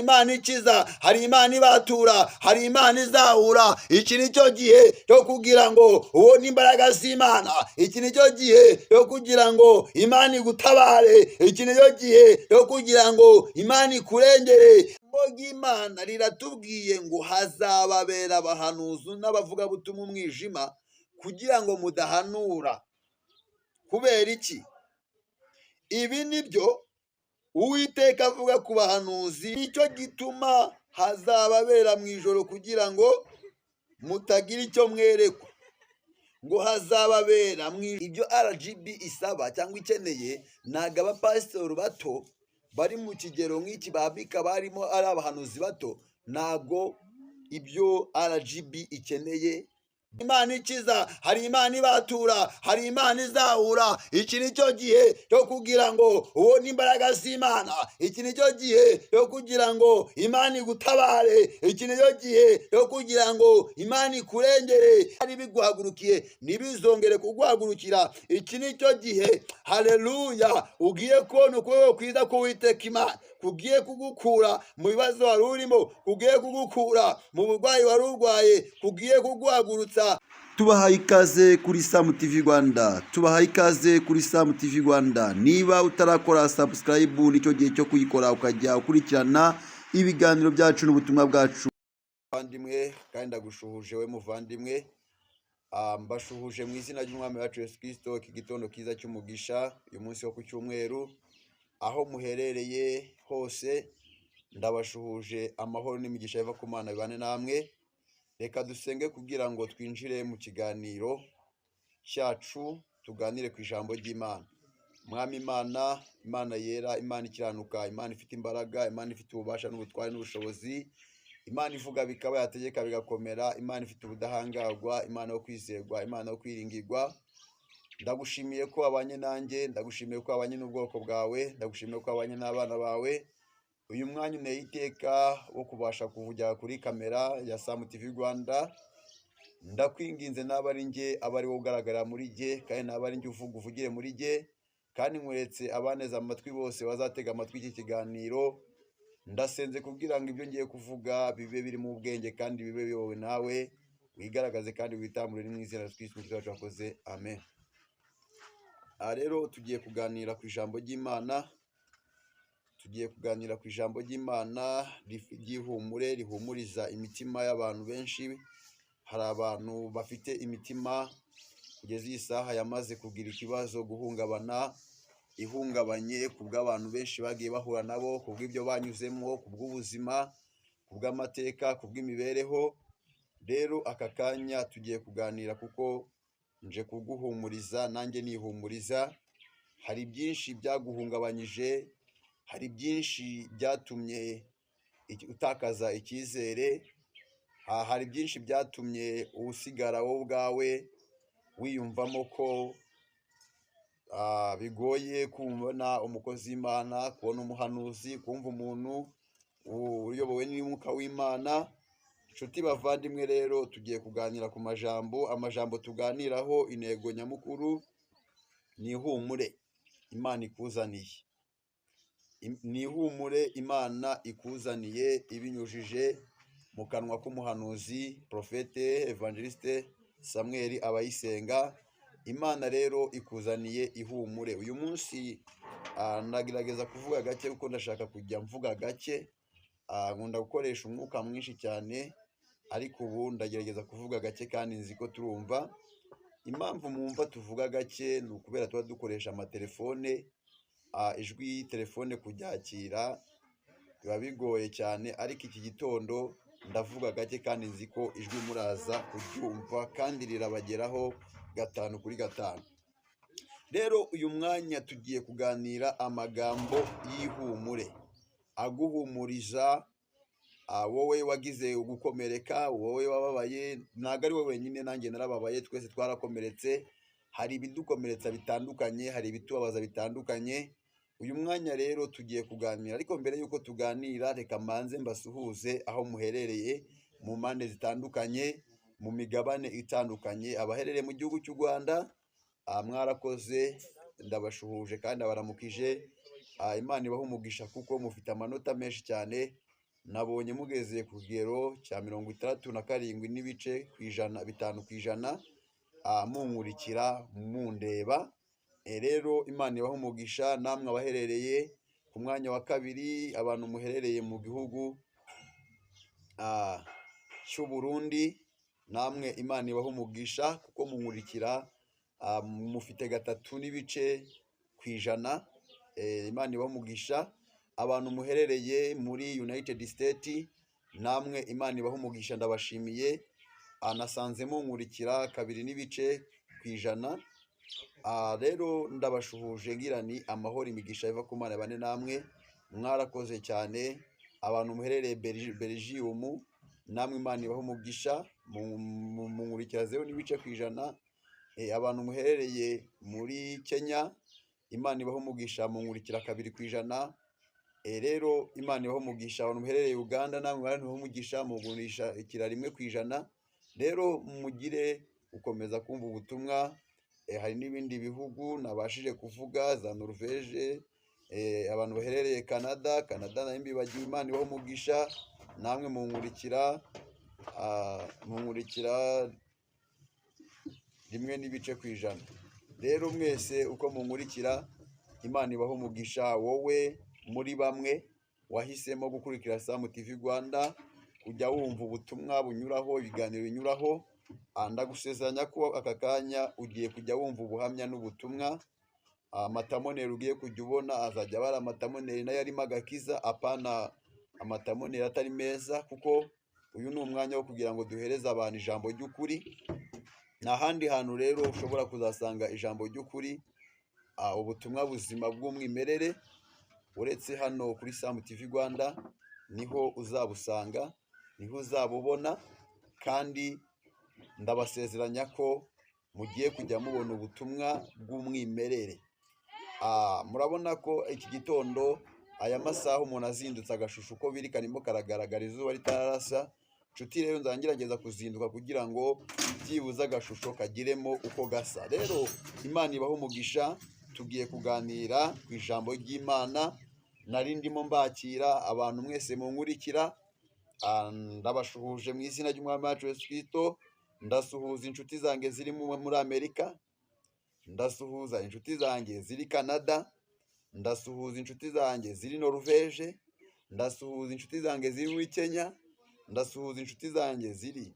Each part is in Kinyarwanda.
Imana ikiza, hari Imana ibatura, hari Imana izahura. Iki ni cyo gihe cyo kugira ngo ubone imbaraga z'Imana. Iki ni cyo gihe cyo kugira ngo Imana igutabare. Iki ni cyo gihe cyo kugira ngo Imana ikurengere. Ijambo ry'Imana riratubwiye ngo hazababera abahanuzi n'abavugabutumwa umwijima kugira ngo mudahanura. Kubera iki? Ibi ni byo Uwiteka avuga ku bahanuzi: nicyo gituma hazababera mu ijoro kugira ngo mutagira icyo mwerekwa. Ngo hazababera mu ibyo RGB isaba cyangwa ikeneye, ntabwo abapasitori bato bari mu kigero nk'iki babika barimo ari abahanuzi bato, ntabwo ibyo RGB ikeneye. Imana ikiza, hari Imana ibatura, hari Imana izahura. Iki ni cyo gihe cyo kugira ngo ubone imbaraga z'Imana. Iki ni cyo gihe cyo kugira ngo Imana igutabare. Iki ni cyo gihe cyo kugira ngo Imana ikurengere. Ari biguhagurukiye ntibizongere kuguhagurukira. Iki ni cyo gihe, haleluya, ugiye kubona ukuboko kwiza k'Uwiteka Imana kugiye kugukura mu bibazo wari urimo, kugiye kugukura mu burwayi wari urwaye, kugiye kuguhagurutsa. Tubahaye ikaze kuri Samu TV Rwanda, tubahaye ikaze kuri Samu TV Rwanda. Niba utarakora subscribe, nicyo gihe cyo kuyikora ukajya ukurikirana ibiganiro byacu n'ubutumwa bwacu. Muvandimwe, kandi ndagushuhuje we muvandimwe. Mbashuhuje mu izina ry'Umwami wacu Yesu Kristo iki gitondo kiza cy'umugisha, uyu munsi wo ku cyumweru. Aho muherereye hose ndabashuhuje, amahoro n'imigisha biva ku Mana bibane namwe. Reka dusenge kugira ngo twinjire mu kiganiro cyacu, tuganire ku ijambo ry'Imana. Mwami Imana, Imana yera, Imana ikiranuka, Imana ifite imbaraga, Imana ifite ububasha n'ubutware n'ubushobozi, Imana ivuga bikaba, yategeka bigakomera, Imana ifite ubudahangarwa, Imana yo kwizerwa, Imana yo kwiringirwa, ndagushimiye ko wabanye nanjye, ndagushimiye ko wabanye n'ubwoko bwawe, ndagushimiye ko wabanye n'abana bawe. Uyu mwanya unteye iteka wo kubasha kuvugira kuri kamera ya Samu TV Rwanda. Ndakwinginze, naba ari njye aba ari wowe ugaragara muri jye, kandi naba ari njye uvuga uvugire muri jye, kandi nkweretse abaneze amatwi bose bazatega amatwi iki kiganiro. Ndasenze kugira ngo ibyo ngiye kuvuga bibe birimo ubwenge kandi bibe biyobowe nawe, wigaragaze kandi witambure, ni mu izina rya Kristo Umukiza wacu wakoze, amen. Aha rero tugiye kuganira ku ijambo ry'Imana, tugiye kuganira ku ijambo ry'Imana ry'ihumure rihumuriza imitima y'abantu benshi. Hari abantu bafite imitima kugeza iyi saha yamaze kugira ikibazo, guhungabana, ihungabanye ku bw'abantu benshi bagiye bahura nabo, ku bw'ibyo banyuzemo, ku bw'ubuzima, ku bw'amateka, ku bw'imibereho. Rero aka kanya tugiye kuganira kuko nje kuguhumuriza nanjye nihumuriza. Hari byinshi byaguhungabanyije, hari byinshi byatumye utakaza icyizere, hari byinshi byatumye usigara wowe ubwawe wiyumvamo ko bigoye kubona umukozi w'Imana, kubona umuhanuzi, kumva umuntu uyobowe n'umwuka w'Imana. Inshuti bavandimwe, rero tugiye kuganira ku majambo. Amajambo tuganiraho, intego nyamukuru ni ihumure Imana ikuzaniye. Ni ihumure Imana ikuzaniye ibinyujije mu kanwa k'umuhanuzi, Prophète Évangéliste Samuel Abayisenga. Imana rero ikuzaniye ihumure. Uyu munsi ndagerageza kuvuga gake kuko ndashaka kujya mvuga gake. Nkunda gukoresha umwuka mwinshi cyane, ariko ubu ndagerageza kuvuga gake kandi nzi ko turumva. Impamvu mwumva tuvuga gake ni ukubera tuba dukoresha amatelefone, ijwi telefone kuryakira biba bigoye cyane, ariko iki gitondo ndavuga gake kandi nzi ko ijwi muraza kuryumva kandi rirabageraho gatanu kuri gatanu. Rero uyu mwanya tugiye kuganira amagambo y'ihumure aguhumuriza, wowe wagize gukomereka, wowe wababaye. Ntabwo ari wowe wenyine, nanjye narababaye, twese twarakomeretse. Hari ibidukomeretsa bitandukanye, hari ibitubabaza bitandukanye. Uyu mwanya rero tugiye kuganira, ariko mbere y'uko tuganira reka mbanze mbasuhuze aho muherereye mu mpande zitandukanye, mu migabane itandukanye. Abaherereye mu gihugu cy'u Rwanda, mwarakoze, ndabashuhuje kandi ndabaramukije. Imana ibahe umugisha kuko mufite amanota menshi cyane. Nabonye mugeze ku kigero cya 67 n'ibice ku ijana, 5%, munkurikira mundeba. Rero Imana ibahe umugisha namwe abaherereye ku mwanya wa kabiri, abantu muherereye mu gihugu cy'u Burundi, namwe Imana ibahe umugisha kuko munkurikira, mufite 3 n'ibice ku ijana. Imana ibahe umugisha. Abantu muherereye muri United States, namwe Imana ibahe umugisha, ndabashimiye. Nasanze munkurikira 2 n'ibice ku ijana. Rero ndabashuhuje ngira ni amahoro, imigisha iva ku Mana bane namwe, mwarakoze cyane. Abantu muherereye Belgium, namwe Imana ibahe umugisha, munkurikira 0 n'ibice ku ijana. Abantu muherereye muri Kenya, Imana ibahe umugisha, munkurikira 2%. Rero Imana ibahe umugisha. Abantu muherereye Uganda, namwe Imana ibahe umugisha, munkurikira 1%. Rero mugire gukomeza kumva ubutumwa. Hari n'ibindi bihugu nabashije kuvuga, za Norvège, abantu baherereye Canada, Canada nayo mbibagiwe, Imana ibahe umugisha, namwe munkurikira 1 n'ibice ku ijana. Rero mwese uko munkurikira, Imana ibahe umugisha. Wowe muri bamwe wahisemo gukurikira Sam TV Rwanda, kujya wumva ubutumwa bunyuraho, ibiganiro binyuraho, ndagusezeranya ko aka kanya ugiye kujya wumva ubuhamya n'ubutumwa. Amathumbnail ugiye kujya ubona azajya aba ari amathumbnail nayo arimo agakiza, apana amathumbnail atari meza, kuko uyu ni umwanya wo kugira ngo duhereze abantu ijambo ry'ukuri. Nta handi hantu rero ushobora kuzasanga ijambo ry'ukuri, ubutumwa buzima bw'umwimerere, uretse hano kuri Sam TV Rwanda. Niho uzabusanga, niho uzabubona, kandi ndabasezeranya ko mugiye kujya mubona ubutumwa bw'umwimerere. Murabona ko iki gitondo aya masaha umuntu azindutse, agashusho uko biri karimo karagaragara izuba ritararasa. Nshuti, rero nzagerageza kuzinduka kugira ngo byibuze agashusho kagiremo uko gasa. Rero Imana ibahe umugisha. Tugiye kuganira ku ijambo ry'Imana. Nari ndimo mbakira abantu mwese munkurikira. Ndabashuhuje mu izina ry'Umwami wacu Yesu Kristo. Ndasuhuza inshuti zanjye ziri muri Amerika, ndasuhuza inshuti zanjye ziri Canada, ndasuhuza inshuti zanjye ziri Norvège, ndasuhuza inshuti zanjye ziri muri Kenya, ndasuhuza inshuti zanjye ziri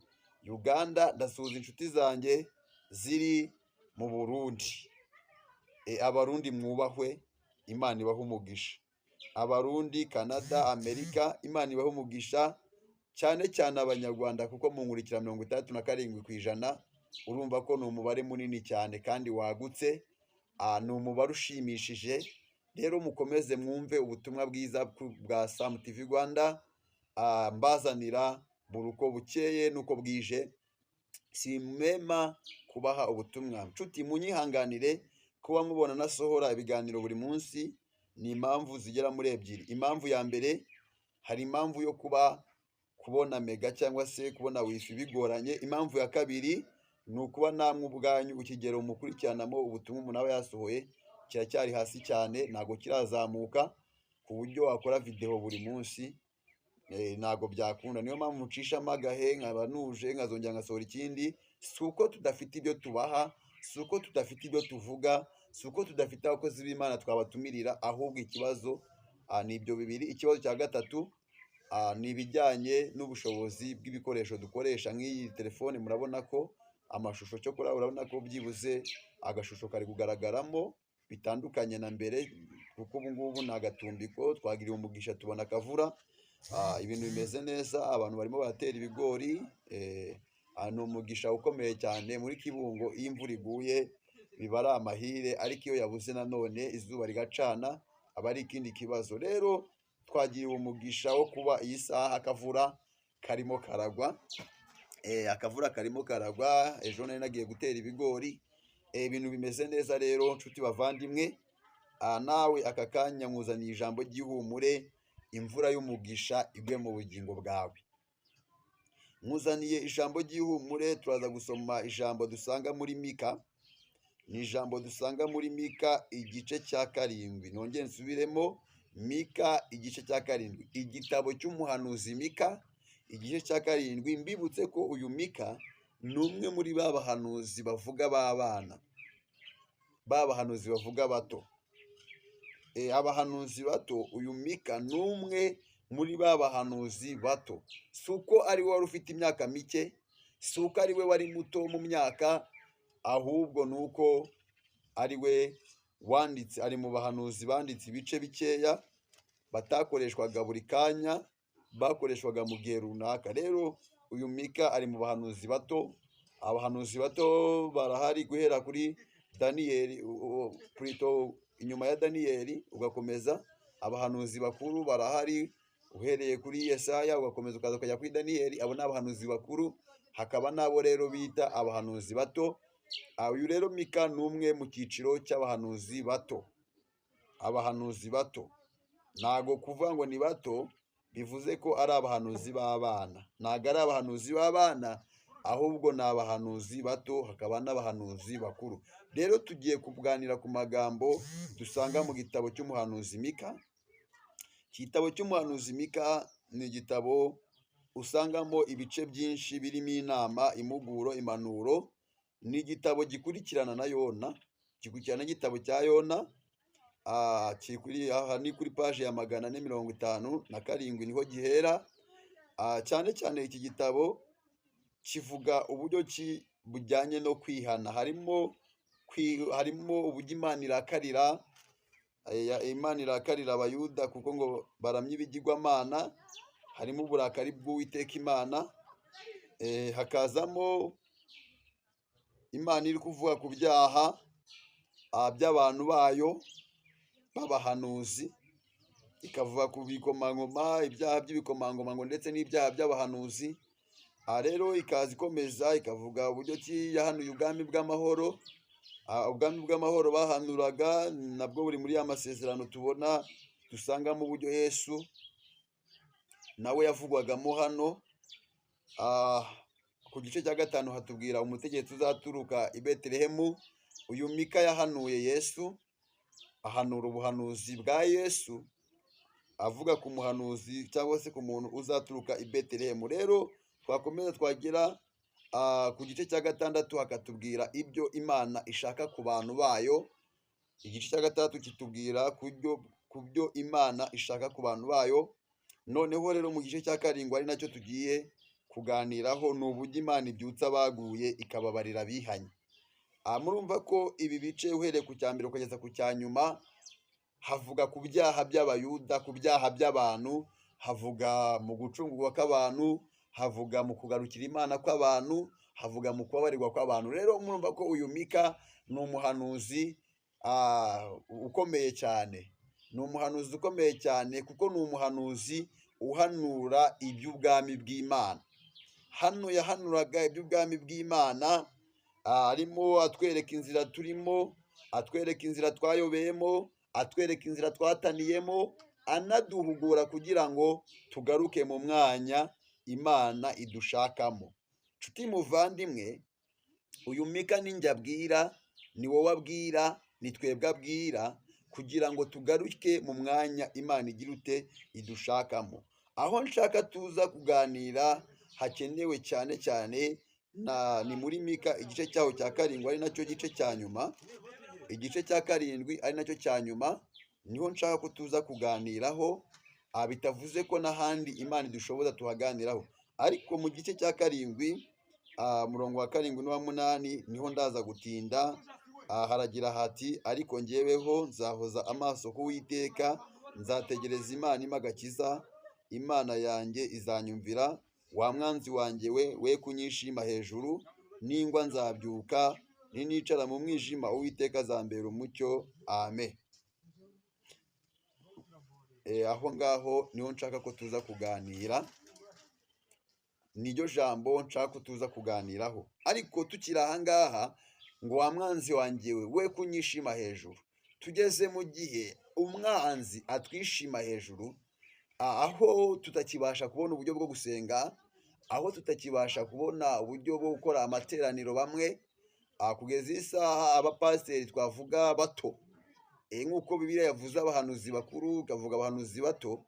Uganda, ndasuhuza inshuti zanjye ziri mu Burundi. Abarundi mwubahwe, Imana ibahe umugisha. Abarundi, Canada, Amerika, Imana ibahe umugisha, cyane cyane Abanyarwanda, kuko munkurikira 67%. Urumva ko ni umubare munini cyane kandi wagutse, ni umubare ushimishije. Rero mukomeze mwumve ubutumwa bwiza bwa Sam TV Rwanda, mbazanira buri uko bukeye n'uko bwije. Simema kubaha ubutumwa. Nshuti, munyihanganire kuba mubona nasohora ibiganiro buri munsi, ni impamvu zigera muri ebyiri. Impamvu ya mbere, hari impamvu yo kuba kubona mega cyangwa se kubona wifi bigoranye. Impamvu ya kabiri ni ukuba namwe ubwanyu ikigero mukurikiranamo ubutumwa umuntu aba yasohoye kiracyari hasi cyane, ntabwo kirazamuka ku buryo wakora videwo buri munsi, ntabwo byakunda. Niyo mpamvu mucishamo agahe, nkaba nuje nkazongera ngasohora ikindi. Si uko tudafite ibyo tubaha, si uko tudafite ibyo tuvuga, si uko tudafite abakozi b'Imana twabatumirira, ahubwo ikibazo ni ibyo bibiri. Ikibazo cya gatatu ni ibijyanye n'ubushobozi bw'ibikoresho dukoresha, nk'iyi telefone. Murabona ko amashusho cyo kuri, urabona ko byibuze agashusho kari kugaragaramo bitandukanye na mbere, kuko ubu ngubu ni agatumbiko. Twagiriwe umugisha tubona akavura, ibintu bimeze neza, abantu barimo baratera ibigori. Ni umugisha ukomeye cyane muri Kibungo. Iyo imvura iguye biba ari amahire, ariko iyo yabuze nanone izuba rigacana aba ari ikindi kibazo. Rero twagiriwe umugisha wo kuba iyi saha akavura karimo karagwa. Akavura karimo karagwa. Ejo nari nagiye gutera ibigori, ibintu bimeze neza. Rero nshuti bavandimwe, nawe aka kanya nkuzaniye ijambo ry'ihumure, imvura y'umugisha igwe mu bugingo bwawe. Nkuzaniye ijambo ry'ihumure. Turaza gusoma ijambo dusanga muri Mika, ni ijambo dusanga muri Mika igice cya 7. Nongere nsubiremo. Mika igice cya 7, igitabo cy'umuhanuzi Mika igice cya 7. Mbibutse ko uyu Mika ni umwe muri ba bahanuzi bavuga b'abana, ba bahanuzi bavuga bato. Abahanuzi bato, uyu Mika ni umwe muri ba bahanuzi bato. Si uko ari we wari ufite imyaka mike, si uko ari we wari muto mu myaka, ahubwo ni uko ari we wanditse, ari mu bahanuzi banditse ibice bikeya, batakoreshwaga buri kanya, bakoreshwaga mu gihe runaka. Rero uyu Mika ari mu bahanuzi bato. Abahanuzi bato barahari guhera kuri Daniyeli, plutôt inyuma ya Daniyeli ugakomeza. Abahanuzi bakuru barahari uhereye kuri Yesaya ugakomeza ukaza ukajya kuri Daniyeli, abo ni abahanuzi bakuru. Hakaba n'abo rero bita abahanuzi bato. Uyu rero Mika ni umwe mu cyiciro cy'abahanuzi bato. Abahanuzi bato ntago kuvuga ngo ni bato bivuze ko ari abahanuzi b'abana, ntago ari abahanuzi b'abana, ahubwo ni abahanuzi bato, hakaba n'abahanuzi bakuru. Rero tugiye kuganira ku magambo dusanga mu gitabo cy'umuhanuzi Mika. Igitabo cy'umuhanuzi Mika ni igitabo usangamo ibice byinshi birimo inama, impuguro, impanuro. Ni igitabo gikurikirana na Yona, gikurikirana n'igitabo cya Yona. Aha ni kuri paje ya 457 niho gihera. Cyane cyane iki gitabo kivuga uburyo ki bujyanye no kwihana. Harimo uburyo Imana irakarira, Imana irakarira Abayuda kuko ngo baramya ibigirwamana. Harimo uburakari bw'Uwiteka Imana. Hakazamo Imana iri kuvuga ku byaha by'abantu bayo b'abahanuzi, ikavuga ku bikomangoma, ibyaha by'ibikomangoma ngo ndetse n'ibyaha by'abahanuzi. Rero ikaza ikomeza ikavuga uburyo ki yahanuye ubwami bw'amahoro. Ubwami bw'amahoro bahanuraga nabwo buri muri ya masezerano tubona dusangamo uburyo Yesu nawe yavugwagamo hano. Ku gice cya 5 hatubwira umutegetsi uzaturuka i Betelehemu. Uyu Mika yahanuye Yesu, ahanura ubuhanuzi bwa Yesu, avuga ku muhanuzi cyangwa se ku muntu uzaturuka i Betelehemu. Rero twakomeza twagera ku gice cya 6 hakatubwira ibyo Imana ishaka ku bantu bayo. Igice cya 6 kitubwira ku byo Imana ishaka ku bantu bayo. Noneho rero mu gice cya 7 ari nacyo tugiye kuganiraho, ni uburyo Imana ibyutsa abaguye ikababarira abihanye. Murumva ko ibi bice uhereye ku cya mbere ukageza ku cya nyuma havuga ku byaha by'Abayuda, ku byaha by'abantu, havuga mu gucungurwa kw'abantu, havuga mu kugarukira Imana kw'abantu, havuga mu kubabarirwa kw'abantu. Rero murumva ko uyu Mika ni umuhanuzi ukomeye cyane. Ni umuhanuzi ukomeye cyane kuko ni umuhanuzi uhanura iby'ubwami bw'Imana. Hano yahanuraga iby'ubwami bw'Imana, arimo atwereka inzira turimo, atwereka inzira twayobeyemo, atwereka inzira twataniyemo, anaduhugura kugira ngo tugaruke mu mwanya Imana idushakamo. Nshuti muvandimwe, uyu Mika ni njye abwira, ni wowe abwira, ni twebwe abwira, kugira ngo tugaruke mu mwanya Imana igira ute idushakamo. Aho nshaka tuza kuganira hakenewe cyane cyane ni muri Mika igice cyaho cya 7 ari nacyo gice cya nyuma. Igice cya 7 ari nacyo cya nyuma niho nshaka ko tuza kuganiraho. Bitavuze ko n'ahandi Imana idushoboza tuhaganiraho, ariko mu gice cya 7 murongo wa 7 n'uwa 8 niho ndaza gutinda. Haragira hati: ariko njyeweho nzahoza amaso ku Uwiteka, nzategereza Imana impa agakiza, Imana yanjye izanyumvira. Wa mwanzi wanjye we kunyishima hejuru, ningwa nzabyuka, ninicara mu mwijima Uwiteka azambera umucyo. Amen. Aho ngaho niho nshaka ko tuza kuganira, niryo jambo nshaka ko tuza kuganiraho. Ariko tukiri aha ngaha ngo wa mwanzi wanjye we kunyishima hejuru, tugeze mu gihe umwanzi atwishima hejuru, aho tutakibasha kubona uburyo bwo gusenga, aho tutakibasha kubona uburyo bwo gukora amateraniro bamwe. Kugeza isaha abapasiteri twavuga bato, Nk'uko Bibiliya yavuze abahanuzi bakuru, ikavuga abahanuzi bato.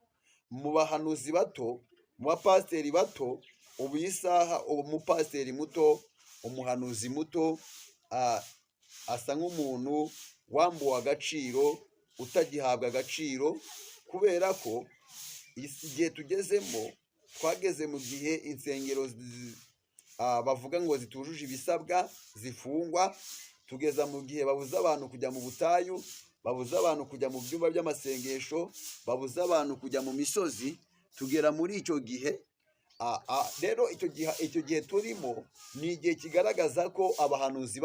Mu bahanuzi bato, mu bapasiteri bato, ubu iyi saha ubu umupasiteri muto, umuhanuzi muto, asa nk'umuntu wambuwe agaciro, utagihabwa agaciro, kubera ko igihe tugezemo, twageze mu gihe insengero bavuga ngo zitujuje ibisabwa zifungwa. Tugeza mu gihe babuza abantu kujya mu butayu, babuza abantu kujya mu byumba by'amasengesho, babuza abantu kujya mu misozi. Tugera muri icyo gihe. Rero icyo gihe turimo ni igihe kigaragaza ko abahanuzi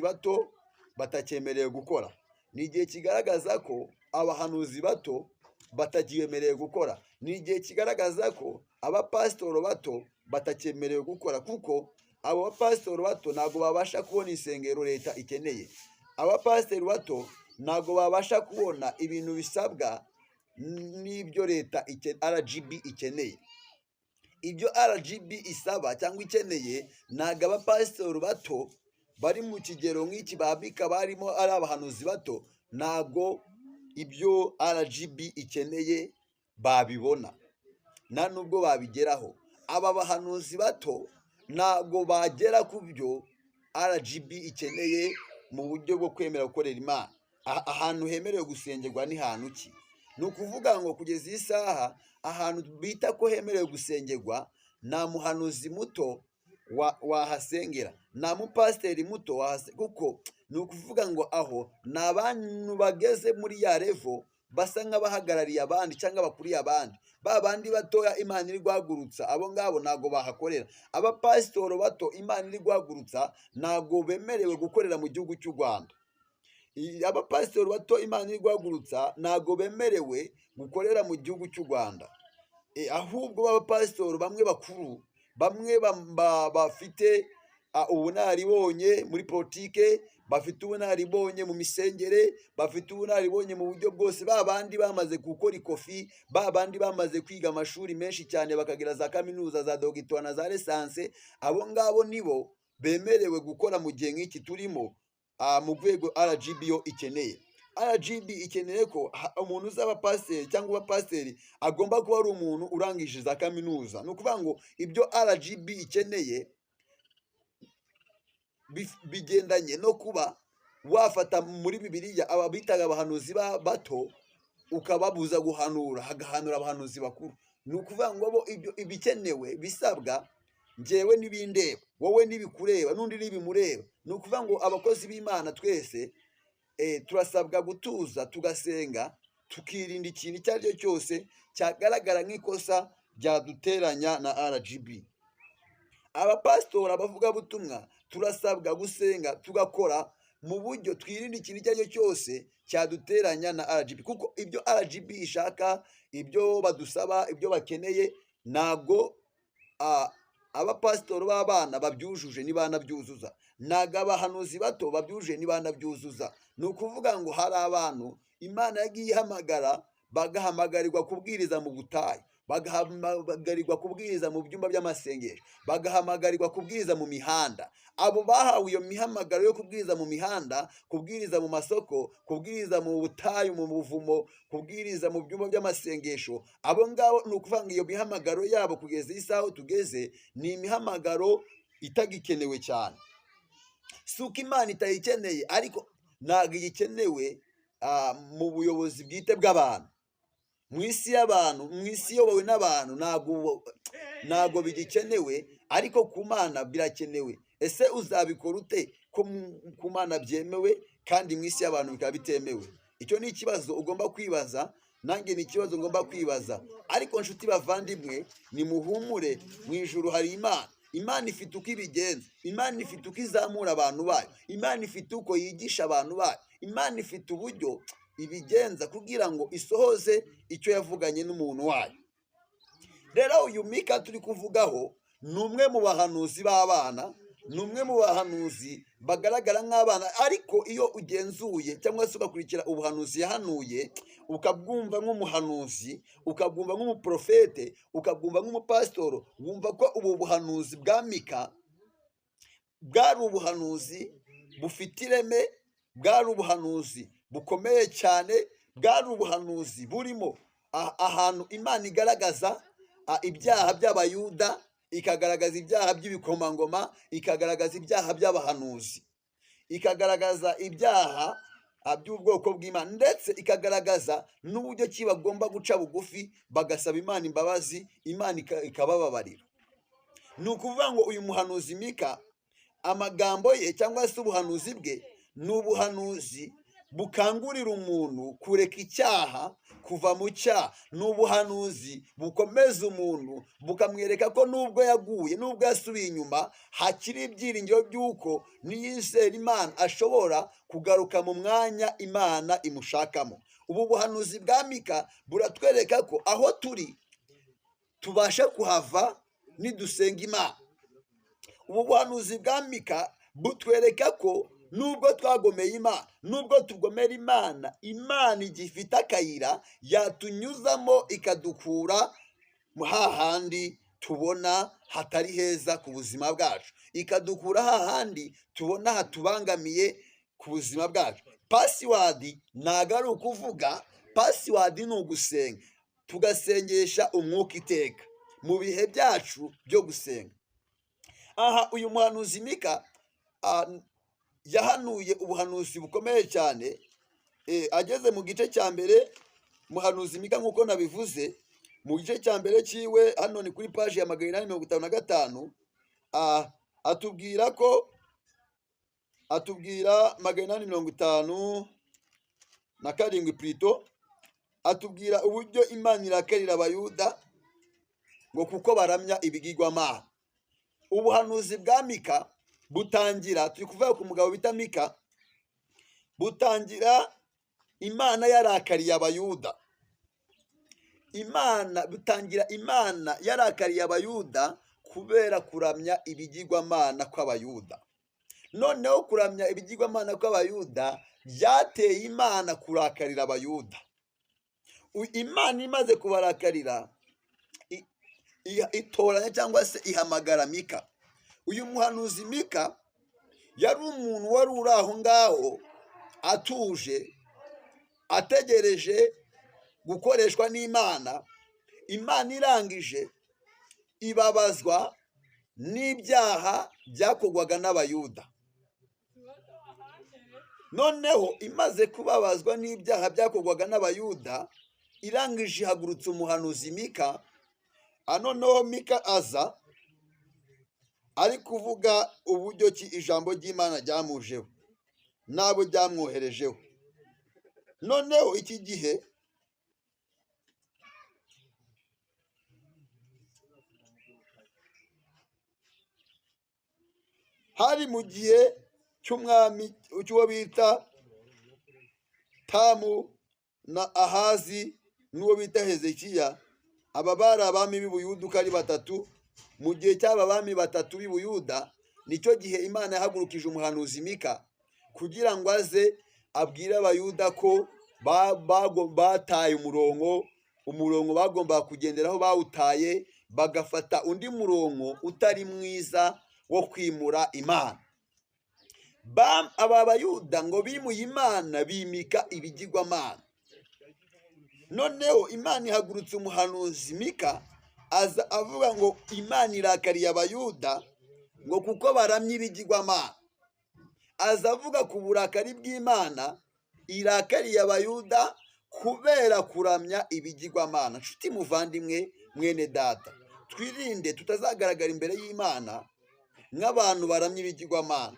bato batakyemerewe gukora. Ni igihe kigaragaza ko abahanuzi bato batakiyemerewe gukora. Ni igihe kigaragaza ko abapasitoro bato batakyemerewe gukora, kuko abo bapasitoro bato ntabwo babasha kubona insengero leta ikeneye. Abapasiteri bato ntabwo babasha kubona ibintu bisabwa n'ibyo leta RGB ikeneye. Ibyo RGB isaba cyangwa ikeneye, ntabwo abapasitoro bato bari mu kigero nk'iki babika barimo ari abahanuzi bato, ntabwo ibyo RGB ikeneye babibona, nta nubwo babigeraho. Aba bahanuzi bato ntabwo bagera ku byo RGB ikeneye mu buryo bwo kwemera gukorera Imana. Ahantu hemerewe gusengerwa ni hantu ki? Ni ukuvuga ngo kugeza iyi saha, ahantu bita ko hemerewe gusengerwa, nta muhanuzi muto wahasengera, nta mupasiteri muto wahase, kuko ni ukuvuga ngo aho ni abantu bageze muri ya level, basa nk'abahagarariye abandi cyangwa bakuriye abandi. Ba bandi batoya Imana iri guhagurutsa, abo ngabo ntabwo bahakorera. Abapasitoro bato Imana iri guhagurutsa ntabwo bemerewe gukorera mu gihugu cy'u Rwanda. Abapasitori bato Imana iri guhagurutsa ntabwo bemerewe gukorera mu gihugu cy'u Rwanda. Ahubwo b'abapasitori bamwe bakuru, bamwe bafite ubunararibonye muri politike, bafite ubunararibonye mu misengere, bafite ubunararibonye mu buryo bwose, ba bandi bamaze gukora ikofi, ba bandi bamaze kwiga amashuri menshi cyane, bakagira za kaminuza, za dogitora na za licence, abo ngabo nibo bemerewe gukora mu gihe nk'iki turimo, mu rwego RGB yo ikeneye. RGB ikeneye ko umuntu uzaba pasiteri cyangwa uba pasiteri agomba kuba ari umuntu urangije za kaminuza. Ni ukuvuga ngo ibyo RGB ikeneye bigendanye no kuba wafata muri Bibiliya aba bitaga abahanuzi bato, ukababuza guhanura, hagahanura abahanuzi bakuru. Ni ukuvuga ngo bo ibyo ibikenewe bisabwa, njyewe n'ibindeba, wowe n'ibikureba, n'undi n'ibimureba. Ni ukuvuga ngo abakozi b'Imana twese turasabwa gutuza, tugasenga, tukirinda ikintu icyo ari cyo cyose cyagaragara nk'ikosa ryaduteranya na RGB. Abapasitori, abavugabutumwa, turasabwa gusenga, tugakora mu buryo twirinda ikintu icyo ari cyo cyose cyaduteranya na RGB, kuko ibyo RGB ishaka, ibyo badusaba, ibyo bakeneye, ntabwo abapasitori b'abana babyujuje ntibanabyuzuza, ntabwo abahanuzi bato babyujuje ntibanabyuzuza. Ni ukuvuga ngo hari abantu Imana yagiye ihamagara, bagahamagarirwa kubwiriza mu butayu, bagahamagarirwa kubwiriza mu byumba by'amasengesho, bagahamagarirwa kubwiriza mu mihanda. Abo bahawe iyo mihamagaro yo kubwiriza mu mihanda, kubwiriza mu masoko, kubwiriza mu butayu, mu buvumo, kubwiriza mu byumba by'amasengesho, abo ngabo ni ukuvuga ngo iyo mihamagaro yabo kugeza iyi saha aho tugeze ni imihamagaro itagikenewe cyane. Si uko Imana itayikeneye, ariko ntabwo igikenewe mu buyobozi bwite bw'abantu, mu isi y'abantu, mu isi iyobowe n'abantu, ntabwo bigikenewe, ariko ku Mana birakenewe. Ese uzabikora ute ko ku Mana byemewe kandi mu isi y'abantu bikaba bitemewe? Icyo ni ikibazo ugomba kwibaza, nanjye ni ikibazo ngomba kwibaza. Ariko nshuti bavandimwe, nimuhumure, mu ijuru hari Imana. Imana ifite uko ibigenza, Imana ifite uko izamura abantu bayo, Imana ifite uko yigisha abantu bayo, Imana ifite uburyo ibigenza kugira ngo isohoze icyo yavuganye n'umuntu wayo. Rero uyu Mika turi kuvugaho ni umwe mu bahanuzi b'abana, ni umwe mu bahanuzi bagaragara nk'abana, ariko iyo ugenzuye cyangwa se ugakurikira ubuhanuzi yahanuye, ukabwumva nk'umuhanuzi, ukabwumva nk'umuprofete, ukabwumva nk'umupasitoro, wumva ko ubu buhanuzi bwa Mika bwari ubuhanuzi bufite ireme. Bwari ubuhanuzi bukomeye cyane, bwari ubuhanuzi burimo ahantu Imana igaragaza ibyaha by'Abayuda, ikagaragaza ibyaha by'ibikomangoma, ikagaragaza ibyaha by'abahanuzi, ikagaragaza ibyaha by'ubwoko bw'Imana, ndetse ikagaragaza n'uburyo ki bagomba guca bugufi bagasaba Imana imbabazi, Imana ikabababarira. Ni ukuvuga ngo uyu muhanuzi Mika, amagambo ye cyangwa se ubuhanuzi bwe ni ubuhanuzi bukangurira umuntu kureka icyaha, kuva mu cyaha. Ni ubuhanuzi bukomeza umuntu, bukamwereka ko nubwo yaguye, nubwo yasubiye inyuma, hakiri ibyiringiro by'uko niyizera Imana ashobora kugaruka mu mwanya Imana imushakamo. Ubu buhanuzi bwa Mika buratwereka ko aho turi tubasha kuhava nidusenga Imana. Ubu buhanuzi bwa Mika butwereka ko nubwo twagomeye Imana, nubwo tugomera Imana, Imana igifite akayira yatunyuzamo ikadukura hahandi tubona hatari heza ku buzima bwacu, ikadukura hahandi tubona hatubangamiye ku buzima bwacu. Password ntabwo ari ukuvuga, password ni ugusenga, tugasengesha umwuka iteka mu bihe byacu byo gusenga. Aha uyu muhanuzi Mika yahanuye ubuhanuzi bukomeye cyane. Ageze mu gice cya mbere, muhanuzi Mika, nk'uko nabivuze, mu gice cya mbere cyiwe, hano ni kuri paji ya 855, atubwira ko, atubwira 857 plutôt, atubwira uburyo Imana irakarira Abayuda ngo kuko baramya ibigirwamana. Ubuhanuzi bwa Mika butangira, turi kuvuga ku mugabo bita Mika, butangira Imana yarakariye Abayuda. Imana butangira Imana yarakariye Abayuda kubera kuramya ibigirwamana kw'Abayuda. Noneho kuramya ibigirwamana kw'Abayuda byateye Imana kurakarira Abayuda. Imana imaze kubarakarira, itoranya cyangwa se ihamagara Mika. Uyu muhanuzi Mika yari umuntu wari uri aho ngaho atuje, ategereje gukoreshwa n'Imana. Imana irangije ibabazwa n'ibyaha byakorwaga n'Abayuda. Noneho imaze kubabazwa n'ibyaha byakorwaga n'Abayuda, irangije ihagurutsa umuhanuzi Mika. Noneho Mika aza ari kuvuga uburyo ki ijambo ry'Imana ryamujeho n'abo ryamwoherejeho. Noneho iki gihe hari mu gihe cy'umwami cy'uwo bita Tamu na Ahazi n'uwo bita Hezekiya. Aba bari abami b'i Buyuda uko ari batatu. Mu gihe cy'aba bami batatu b'i Buyuda, nicyo gihe Imana yahagurukije umuhanuzi Mika kugira ngo aze abwire Abayuda ko bataye umurongo, umurongo bagombaga kugenderaho bawutaye, bagafata undi murongo utari mwiza wo kwimura Imana. Aba Bayuda ngo bimuye Imana, bimika ibigirwamana. Noneho Imana ihagurutse umuhanuzi Mika, aza avuga ngo Imana irakariye Abayuda ngo kuko baramye ibigirwamana. Aza avuga ku burakari bw'Imana irakariye Abayuda kubera kuramya ibigirwamana. Nshuti muvandimwe, mwene data, twirinde tutazagaragara imbere y'Imana nk'abantu baramya ibigirwamana.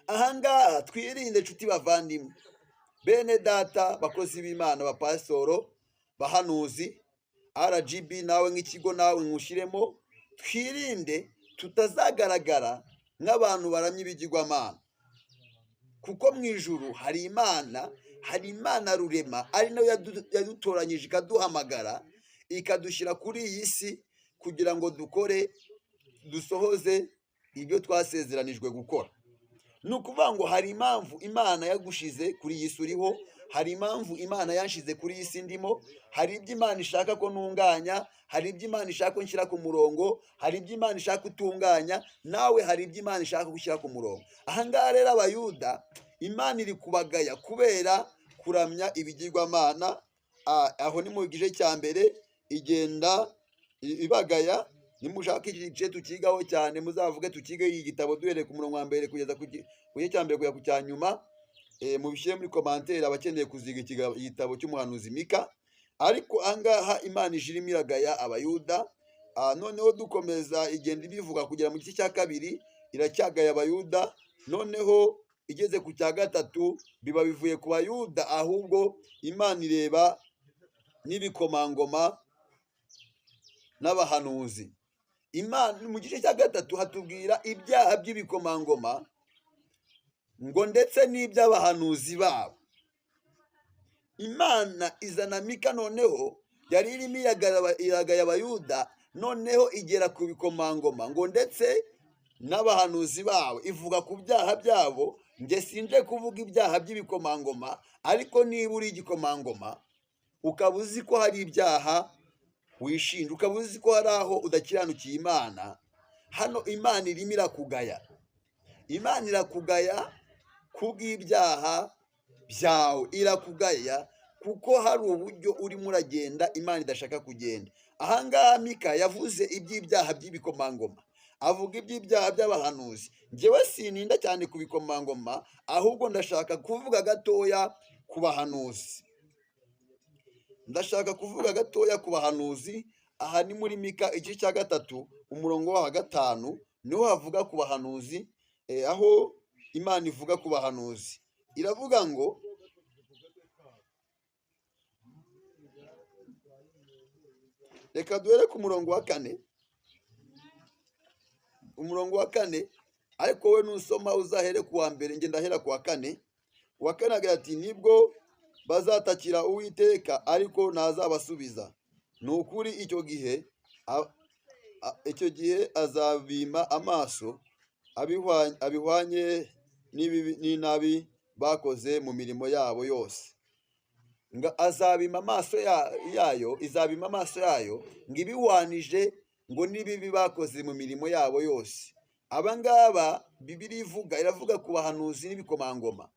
Ahangaha twirinde, nshuti bavandimwe, bene data, bakozi b'Imana, bapasitoro, bahanuzi, RGB, nawe nk'ikigo nawe nkushyiremo, twirinde tutazagaragara nk'abantu baramya ibigirwamana, kuko mu ijuru hari Imana, hari Imana rurema, ari nayo yadutoranyije ikaduhamagara, ikadushyira kuri iyi si kugira ngo dukore, dusohoze ibyo twasezeranijwe gukora. Ni ukuvuga ngo hari impamvu Imana yagushize kuri iyi si uriho, hari impamvu Imana yanshize kuri iyi si ndimo, hari ibyo Imana ishaka ko ntunganya, hari ibyo Imana ishaka ko nshyira ku murongo, hari ibyo Imana ishaka utunganya, nawe hari ibyo Imana ishaka gushyira ku murongo. Aha ngaha rero Abayuda Imana iri kubagaya kubera kuramya ibigirwamana. Aho ni mu gice cya mbere igenda ibagaya. Nimushaka iki gice tukigaho cyane, muzavuge tukige iki gitabo duhereye ku murongo wa mbere kugeza ku gice cya mbere kugeza ku cya nyuma. Mubishyire muri commentaire abakeneye kuziga igitabo cy'umuhanuzi Mika. Ariko ahangaha Imana ije irimo iragaya Abayuda. Noneho dukomeza igenda ibivuga kugera mu gice cya kabiri, iracyagaya Abayuda. Noneho igeze ku cya gatatu biba bivuye ku Bayuda, ahubwo Imana ireba n'ibikomangoma n'abahanuzi. Imana mu gice cya gatatu hatubwira ibyaha by'ibikomangoma ngo ndetse n'iby'abahanuzi babo. Imana izana Mika, noneho yari irimo iragaya Abayuda, noneho igera ku bikomangoma ngo ndetse n'abahanuzi babo, ivuga ku byaha byabo. Njye sinje kuvuga ibyaha by'ibikomangoma, ariko niba uri igikomangoma ukaba uzi ko hari ibyaha wishinja, ukaba uzi ko hari aho udakiranukiye Imana, hano Imana irimo irakugaya. Imana irakugaya kubw'ibyaha byawe, irakugaya kuko hari uburyo urimo uragenda Imana idashaka kugenda. Ahangaha Mika yavuze iby'ibyaha by'ibikomangoma, avuga iby'ibyaha by'abahanuzi. Njyewe sininda cyane ku bikomangoma, ahubwo ndashaka kuvuga gatoya ku bahanuzi. Ndashaka kuvuga gatoya ku bahanuzi. Aha ni muri Mika igice cya gatatu umurongo wa 5, niho havuga ku bahanuzi. Aho Imana ivuga ku bahanuzi iravuga ngo reka duhere ku murongo wa 4, umurongo wa 4, ariko wowe nusoma uzahere ku wa mbere, njye ndahera ku wa 4. Uwa 4 agira ati nibwo bazatakira Uwiteka ariko ntazabasubiza. Ni ukuri icyo gihe azabima amaso abihwanye n'inabi bakoze mu mirimo yabo yose. Ngo azabima amaso yayo, izabima amaso yayo ngo ibihwanije ngo n'ibibi bakoze mu mirimo yabo yose. Aba ngaba Bibiliya iravuga ku bahanuzi n'ibikomangoma.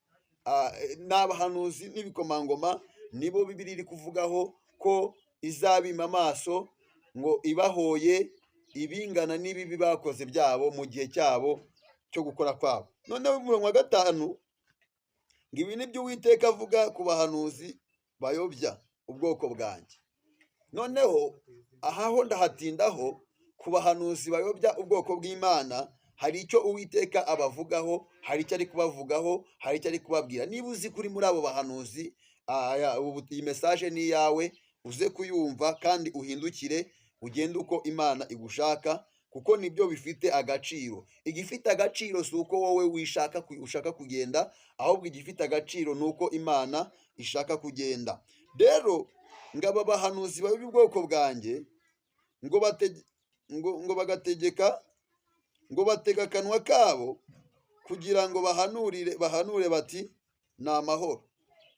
Ni abahanuzi n'ibikomangoma nibo Bibiliya iri kuvugaho ko izabima amaso ngo ibahoye ibingana n'ibibi bakoze byabo mu gihe cyabo cyo gukora kwabo. Noneho umurongo wa 5 ngo ibi ni byo Uwiteka avuga ku bahanuzi bayobya ubwoko bwanjye. Noneho aha ho ndahatindaho ku bahanuzi bayobya ubwoko bw'Imana. Hari icyo Uwiteka abavugaho, hari icyo ari kubavugaho, hari icyo ari kubabwira. Niba uzi kuri muri abo bahanuzi, iyi message ni iyawe, uze kuyumva kandi uhindukire ugende uko Imana igushaka, kuko nibyo bifite agaciro. Igifite agaciro si uko wowe ushaka kugenda, ahubwo igifite agaciro ni uko Imana ishaka kugenda. Rero ngo aba bahanuzi bayobya ubwoko bwanjye ngo bagategeka, ngo batega akanwa kabo kugira ngo bahanure bati ni amahoro.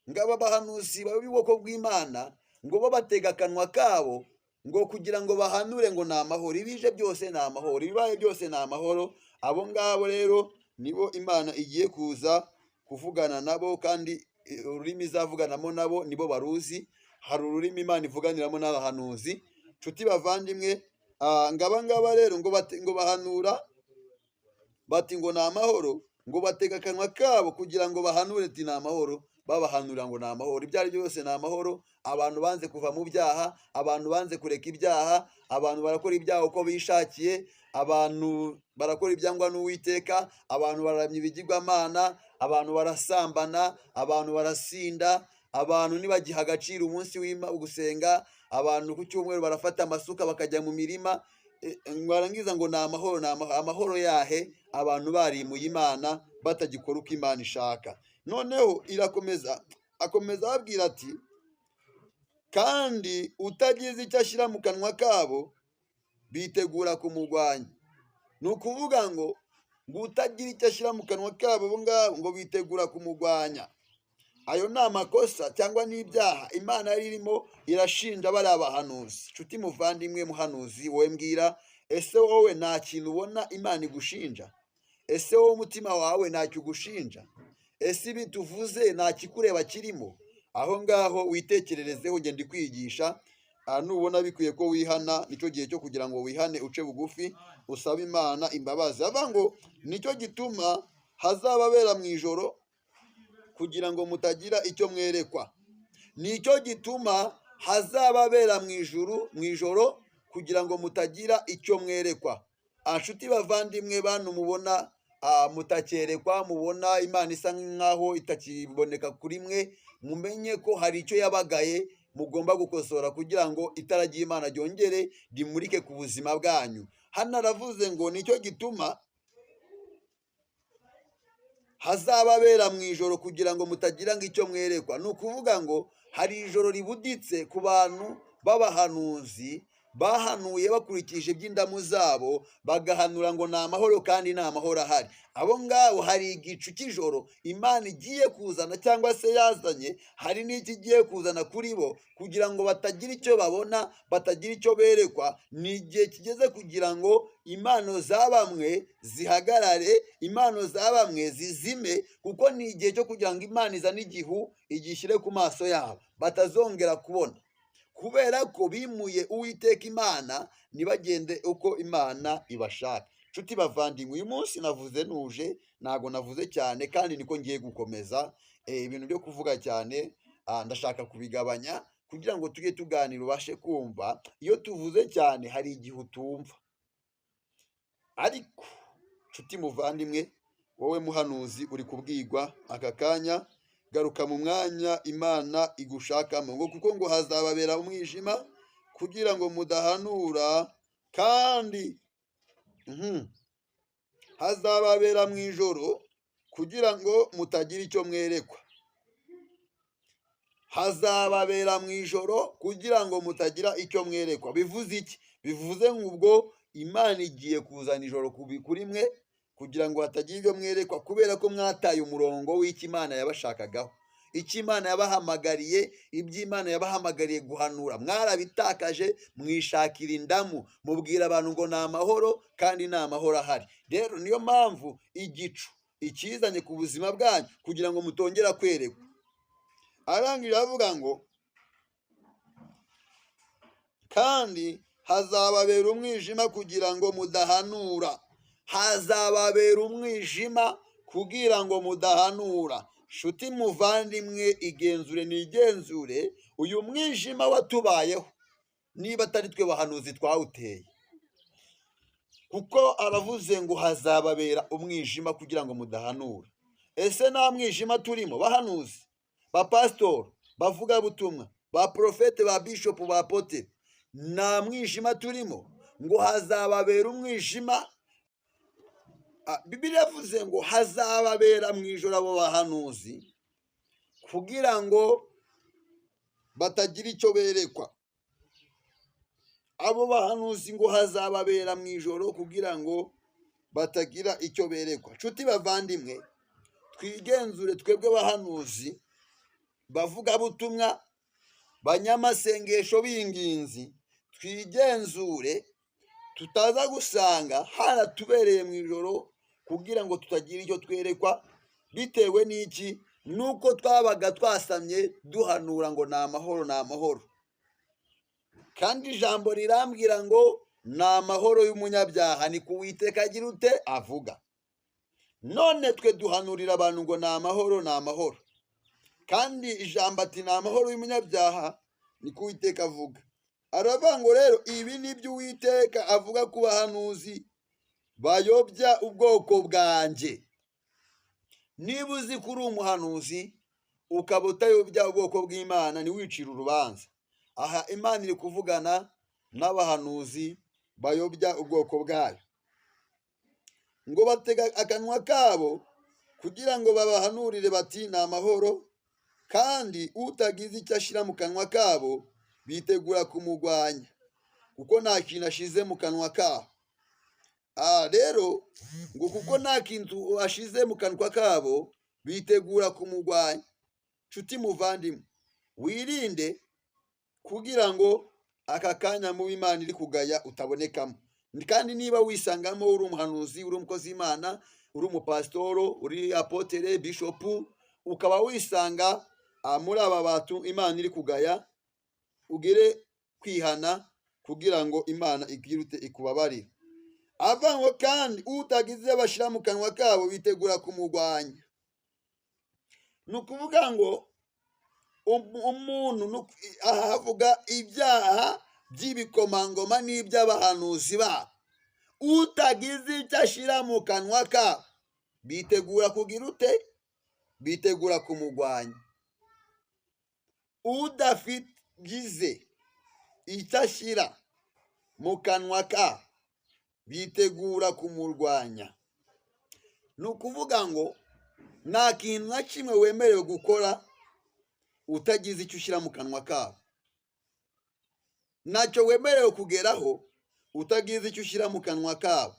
Ngo aba bahanuzi bayobya ubwoko bw'Imana ngo bo batega akanwa kabo ngo kugira ngo bahanure ngo ni amahoro, ibije byose ni amahoro, ibibaye byose ni amahoro. Abo ngabo rero nibo Imana igiye kuza kuvugana nabo, kandi ururimi izavuganamo nabo nibo baruzi. Hari ururimi Imana ivuganiramo n'abahanuzi. Nshuti bavandimwe, ngaba ngaba rero ngo bahanura bati ngo ni amahoro, ngo batega akanwa kabo kugira ngo bahanure ati ni amahoro, babahanura ngo ni amahoro, ibyo ari byo byose ni amahoro. Abantu banze kuva mu byaha, abantu banze kureka ibyaha, abantu barakora ibyaha uko bishakiye, abantu barakora ibyangwa n'Uwiteka, abantu baramya ibigirwamana, abantu barasambana, abantu barasinda, abantu ntibagiha agaciro umunsi gusenga, abantu ku cyumweru barafata amasuka bakajya mu mirima, barangiza ngo ni amahoro, ni amahoro yahe? Abantu barimuye Imana batagikora uko Imana ishaka. Noneho irakomeza, akomeza ababwira ati kandi utagize icyo ashyira mu kanwa kabo bitegura kumurwanya. Ni ukuvuga ngo utagira icyo ashyira mu kanwa kabo bo ngabo ngo bitegura kumurwanya. Ayo ni amakosa cyangwa n'ibyaha Imana yari irimo irashinja bariya bahanuzi. Nshuti muvandimwe muhanuzi, wowe mbwira, ese wowe nta kintu ubona Imana igushinja? Ese wowe umutima wawe ntacyo ugushinja? Ese ibi tuvuze nta kikureba kirimo? Aho ngaho witekererezeho, ngenda kwigisha. Nubona bikwiye ko wihana, nicyo gihe cyo kugira ngo wihane, uce bugufi, usabe Imana imbabazi. Avuga ngo nicyo gituma hazababera mu ijoro kugira ngo mutagira icyo mwerekwa. Nicyo gituma hazababera mu ijuru mu ijoro kugira ngo mutagira icyo mwerekwa. Nshuti bavandimwe, bantu mubona mutakerekwa, mubona Imana isa nkaho itakiboneka kuri mwe, mumenye ko hari icyo yabagaye mugomba gukosora kugira ngo itara ry'Imana ryongere rimurike ku buzima bwanyu. Hano aravuze ngo nicyo gituma hazababera mu ijoro kugira ngo mutagira ngo icyo mwerekwa. Ni ukuvuga ngo hari ijoro ribuditse ku bantu b'abahanuzi bahanuye bakurikije iby'indamu zabo, bagahanura ngo ni amahoro kandi nta mahoro ahari. Abo ngabo hari igicu cy'ijoro Imana igiye kuzana cyangwa se yazanye, hari n'iki igiye kuzana kuri bo kugira ngo batagira icyo babona, batagira icyo berekwa. Ni igihe kigeze kugira ngo impano za bamwe zihagarare, impano za bamwe zizime, kuko ni igihe cyo kugira ngo Imana izane igihu igishyire ku maso yabo batazongera kubona, kubera ko bimuye Uwiteka Imana ntibagende uko Imana ibashaka. Nshuti bavandimwe, uyu munsi navuze nuje, ntabwo navuze cyane kandi niko ngiye gukomeza. Ibintu byo kuvuga cyane ndashaka kubigabanya kugira ngo tujye tuganira ubashe kumva. Iyo tuvuze cyane hari igihe utumva. Ariko nshuti muvandimwe, wowe muhanuzi uri kubwigwa aka kanya, garuka mu mwanya Imana igushakamo, ngo kuko ngo hazababera umwijima kugira ngo mudahanura, kandi hazababera mu ijoro kugira ngo mutagira icyo mwerekwa. Hazababera mu ijoro kugira ngo mutagira icyo mwerekwa. Bivuze iki? Bivuze ngo ubwo Imana igiye kuzana ijoro kuri mwe kugira ngo hatagira ibyo mwerekwa, kubera ko mwataye umurongo w'icyo Imana yabashakagaho, icyo Imana yabahamagariye, ibyo Imana yabahamagariye guhanura mwarabitakaje, mwishakira indamu, mubwira abantu ngo ni amahoro kandi nta mahoro ahari. Rero niyo mpamvu igicu ikizanye ku buzima bwanyu kugira ngo mutongera kwerekwa. Arangije avuga ngo kandi hazababera umwijima kugira ngo mudahanura. Hazababera umwijima kugira ngo mudahanura. Nshuti muvandimwe, igenzure nigenzure, uyu mwijima watubayeho niba atari twe bahanuzi twawuteye, kuko aravuze ngo hazababera umwijima kugira ngo mudahanura. Ese nta mwijima turimo bahanuzi, ba pasitori, bavugabutumwa, ba porofete, ba bishopu, ba apotre? Nta mwijima turimo? Ngo hazababera umwijima. Bibiliya yavuze ngo hazababera mu ijoro abo bahanuzi kugira ngo batagira icyo berekwa. Abo bahanuzi ngo hazababera mu ijoro kugira ngo batagira icyo berekwa. Nshuti bavandimwe, twigenzure twebwe bahanuzi, bavugabutumwa, banyamasengesho b'inginzi, twigenzure tutaza gusanga haratubereye mu ijoro kugira ngo tutagira icyo twerekwa. Bitewe n'iki? Nuko twabaga twasamye duhanura ngo ni amahoro, ni amahoro, kandi ijambo rirambwira ngo ni amahoro y'umunyabyaha, ni ku Uwiteka agira ute avuga. None twe duhanurira abantu ngo ni amahoro, ni amahoro, kandi ijambo ati ni amahoro y'umunyabyaha, ni ku Uwiteka avuga. Aravuga ngo rero ibi ni byo Uwiteka avuga ku bahanuzi bayobya ubwoko bwanjye. Niba uzi ko uri umuhanuzi ukaba utayobya ubwoko bw'Imana, ntiwicire urubanza. Aha Imana iri kuvugana n'abahanuzi bayobya ubwoko bwayo, ngo batega akanwa kabo kugira ngo babahanurire bati ni amahoro, kandi utagize icyo ashyira mu kanwa kabo bitegura kumugwanya, kuko nta kintu ashize mu kanwa kabo. Rero ngo kuko nta kintu ashize mu kanwa kabo bitegura kumugwanya. Nshuti muvandimwe, wirinde kugira ngo aka kanya mu Imana iri kugaya utabonekamo. Kandi niba wisangamo uri umuhanuzi, uri umukozi w'Imana, uri umupasitoro, uri apotere, bishopu, Ukaba wisanga muri aba bantu Imana iri kugaya, ugere kwihana kugira ngo Imana igirute ikubabarire. Avuga ngo kandi utagize bashyira mu kanwa kabo bitegura kumurwanya. Ni ukuvuga ngo umuntu aha havuga ibyaha by'ibikomangoma n'iby'abahanuzi babo. Utagize icyo ashyira mu kanwa kabo bitegura kugira ute? Bitegura kumurwanya. Udafigize icyo ashyira mu kanwa kabo bitegura kumurwanya. Ni ukuvuga ngo nta kintu na kimwe wemerewe gukora utagize icyo ushyira mu kanwa kabo. Ntacyo wemerewe kugeraho utagize icyo ushyira mu kanwa kabo.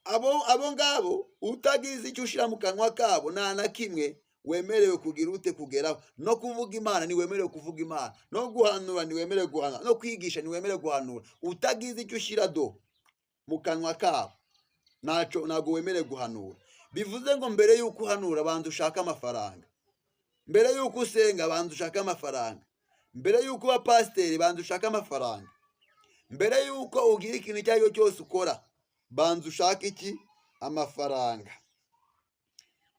Abo ngabo utagize icyo ushyira mu kanwa kabo nta na kimwe wemerewe kugira ute kugeraho. No kuvuga Imana ntiwemerewe kuvuga Imana, no guhanura ntiwemerewe guhanura, no kwigisha ntiwemerewe guhanura. Utagize icyo ushyira do mu kanwa kabo ntacyo, ntabwo wemerewe guhanura. Bivuze ngo mbere y'uko uhanura banza ushake amafaranga, mbere y'uko usenga banza ushake amafaranga, mbere y'uko uba pasiteri banza ushake amafaranga, mbere y'uko ugira ikintu icyo ari cyo cyose ukora banza ushake iki? Amafaranga.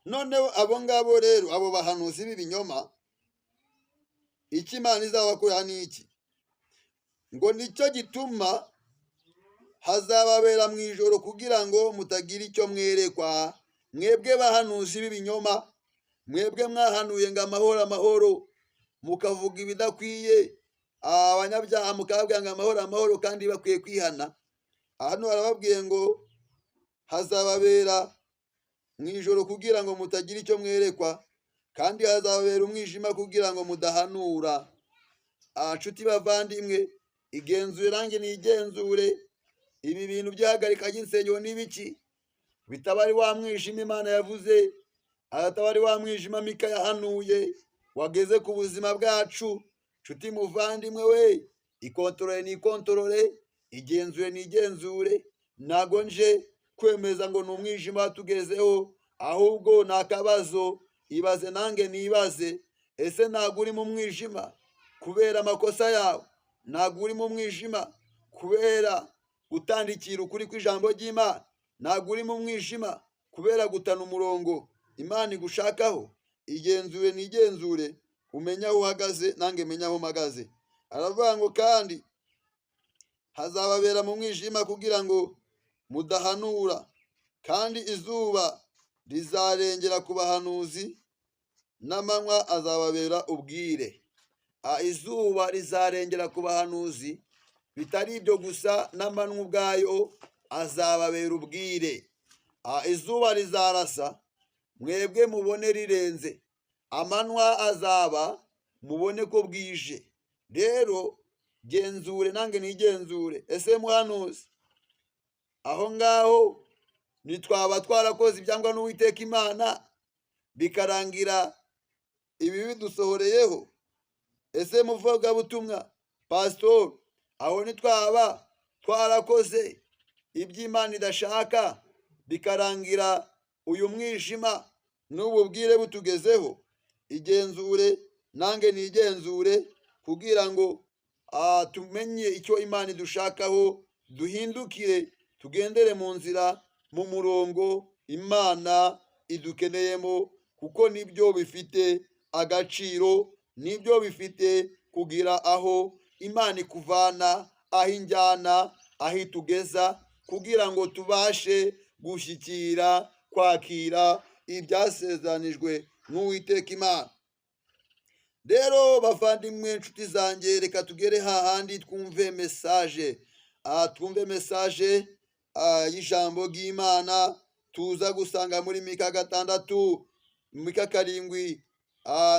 Noneho abo ngabo rero, abo bahanuzi b'ibinyoma, icyo Imana izabakorera ni iki? Ngo nicyo gituma hazababera mu ijoro kugira ngo mutagira icyo mwerekwa. Mwebwe bahanuzi b'ibinyoma, mwebwe mwahanuye ngo amahoro amahoro, mukavuga ibidakwiye, abanyabyaha mukababwira ngo amahoro amahoro kandi bakwiye kwihana. Hano barababwiye ngo hazababera mu ijoro kugira ngo mutagira icyo mwerekwa, kandi hazababera umwijima kugira ngo mudahanura. Nshuti bavandimwe, igenzure nanjye nigenzure. Ibi bintu by'ihagarika ry'insengero n'ibiki bitaba ari wa mwijima Imana yavuze, ataba ari wa mwijima Mika yahanuye wageze ku buzima bwacu. Nshuti muvandimwe we, ikontorore nikontorore, igenzure nigenzure. Ntago nje kwemeza ngo ni umwijima watugezeho, ahubwo ni akabazo. Ibaze nange nibaze, ese ntago uri mu mwijima kubera amakosa yawe? Ntago uri mu mwijima kubera gutandikira ukuri kw'ijambo ry'Imana? Ntago uri mu mwijima kubera gutana umurongo Imana igushakaho? Igenzure nigenzure, umenye aho uhagaze nange menye aho mpagaze. Aravuga ngo kandi hazababera mu mwijima kugira ngo mudahanura, kandi izuba rizarengera ku bahanuzi, n'amanywa azababera ubwire. Izuba rizarengera ku bahanuzi, bitari ibyo gusa, n'amanywa ubwayo azababera ubwire. Izuba rizarasa mwebwe mubone rirenze, amanywa azaba mubone ko bwije. Rero genzure nange nigenzure. Ese muhanuzi, aho ngaho ntitwaba twarakoze ibyangwa n'Uwiteka Imana bikarangira ibi bidusohoreyeho? Ese muvugabutumwa, pasitori, aho ntitwaba twarakoze iby'Imana idashaka bikarangira uyu mwijima n'ubu bwire butugezeho? Igenzure nange nigenzure kugira ngo tumenye icyo Imana idushakaho, duhindukire tugendere mu nzira, mu murongo Imana idukeneyemo, kuko nibyo bifite agaciro, nibyo bifite kugira aho Imana ikuvana, aho injyana, aho itugeza, kugira ngo tubashe gushyikira kwakira ibyasezeranijwe n'Uwiteka Imana. Rero bavandimwe, inshuti zanjye, reka tugere hahandi twumve message, twumve message y'ijambo ry'Imana tuza gusanga muri Mika 6, Mika 7.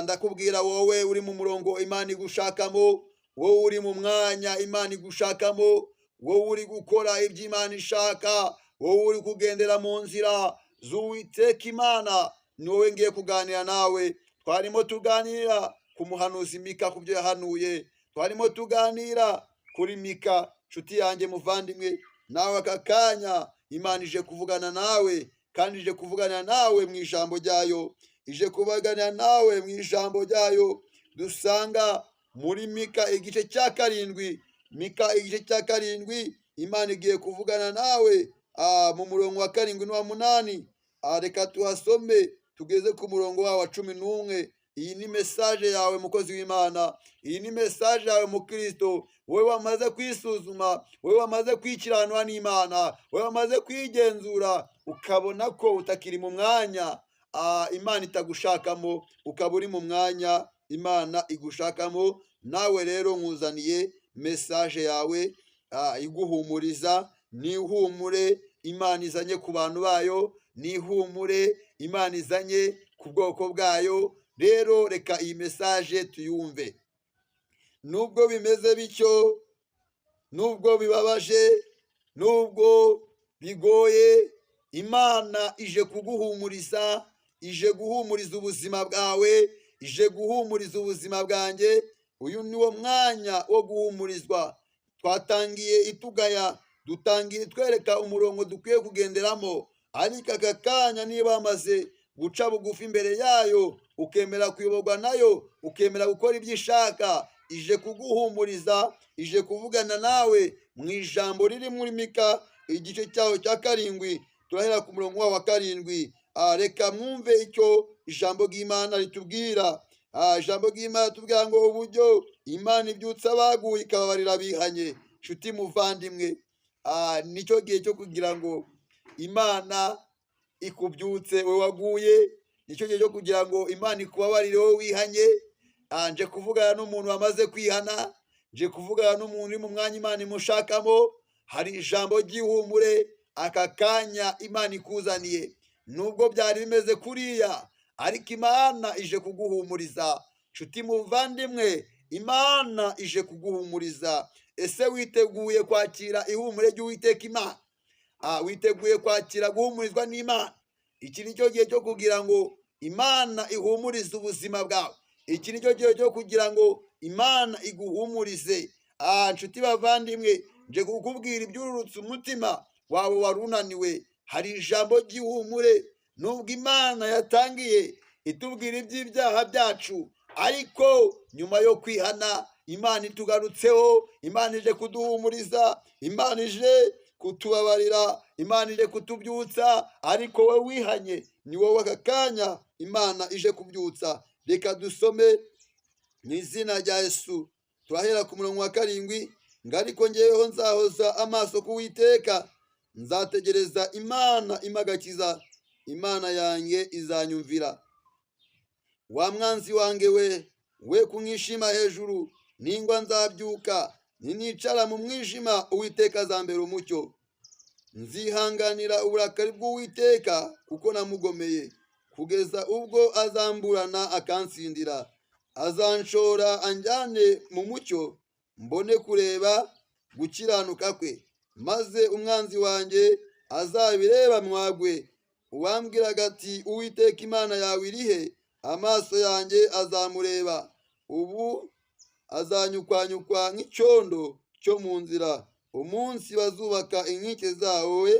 Ndakubwira wowe uri mu murongo Imana igushakamo, wowe uri mu mwanya Imana igushakamo, wowe uri gukora ibyo Imana ishaka, wowe uri kugendera mu nzira z'Uwiteka Imana, ni wowe ngiye kuganira nawe. Twarimo tuganira ku muhanuzi Mika, ku byo yahanuye. Twarimo tuganira kuri Mika. Nshuti yanjye muvandimwe, nawe aka kanya Imana ije kuvugana nawe, Kandi ije kuvugana nawe mu ijambo ryayo, ije kuvugana nawe mu ijambo ryayo dusanga muri Mika igice cya 7. Mika igice cya 7, Imana igiye kuvugana nawe mu murongo wa 7 n'uwa 8. Reka tuhasome tugeze ku murongo wawo wa 11. Iyi ni message yawe, mukozi w'Imana. Iyi ni message yawe, mukristo. Wowe wamaze kwisuzuma, wowe wamaze kwikiranura n'Imana, wowe wamaze kwigenzura ukabona ko utakiri mu mwanya Imana itagushakamo, ukaba uri mu mwanya Imana igushakamo. Nawe rero nkuzaniye message yawe iguhumuriza. Nihumure Imana izanye ku bantu bayo, nihumure Imana izanye ku bwoko bwayo. Rero reka iyi message tuyumve. Nubwo bimeze bityo, nubwo bibabaje, nubwo bigoye, Imana ije kuguhumuriza, ije guhumuriza ubuzima bwawe, ije guhumuriza ubuzima bwanjye. Uyu ni wo mwanya wo guhumurizwa. Twatangiye itugaya, dutangiye itwereka umurongo dukwiye kugenderamo, ariko aka kanya niba wamaze guca bugufi imbere yayo, ukemera kuyoborwa nayo, ukemera gukora ibyo ishaka, ije kuguhumuriza, ije kuvugana nawe mu ijambo riri muri Mika igice cyaho cya 7. Turahera ku murongo wawo wa 7. Reka mwumve icyo ijambo ry'Imana ritubwira. Ijambo ry'Imana ritubwira ngo uburyo Imana ibyutsa abaguye ikababarira bihanye. Nshuti muvandimwe, nicyo gihe cyo kugira ngo Imana ikubyutse wowe waguye, nicyo gihe cyo kugira ngo Imana ikubabarire wowe wihanye. Nje kuvugana n'umuntu wamaze kwihana, nje kuvugana n'umuntu uri mu mwanya Imana imushakamo. Hari ijambo ry'ihumure aka kanya Imana ikuzaniye. Nubwo byari bimeze kuriya, ariko Imana ije kuguhumuriza. Nshuti muvandimwe, Imana ije kuguhumuriza. Ese witeguye kwakira ihumure ry'Uwiteka Imana? Witeguye kwakira guhumurizwa n'Imana? Iki ni cyo gihe cyo kugira ngo Imana ihumurize ubuzima bwawe. Iki ni cyo gihe cyo kugira ngo Imana iguhumurize. Nshuti bavandimwe, nje kukubwira ibyururutse umutima wawe wari unaniwe. Hari ijambo ry'ihumure. Nubwo Imana yatangiye itubwira iby'ibyaha byacu, ariko nyuma yo kwihana Imana itugarutseho. Imana ije kuduhumuriza, Imana ije kutubabarira, Imana ije kutubyutsa. Ariko wowe wihanye, ni wowe aka kanya Imana ije kubyutsa. Reka dusome mu izina rya Yesu. Turahera ku murongo wa 7. Ngo ariko ngeweho nzahoza amaso ku Uwiteka, nzategereza Imana imagakiza, Imana yanjye izanyumvira. Wa mwanzi wanjye we kumwishima hejuru, ningwa nzabyuka, ninicara mu mwijima, Uwiteka azambera umucyo. Nzihanganira uburakari bw'Uwiteka kuko namugomeye, kugeza ubwo azamburana akansindira. Azanshora anjyane mu mucyo, mbone kureba gukiranuka kwe, maze umwanzi wanjye azabireba mwagwe. Uwambwiraga ati Uwiteka Imana yawe irihe? Amaso yanjye azamureba. Ubu azanyukwanyukwa nk'icyondo cyo mu nzira. Umunsi bazubaka inkike zawe,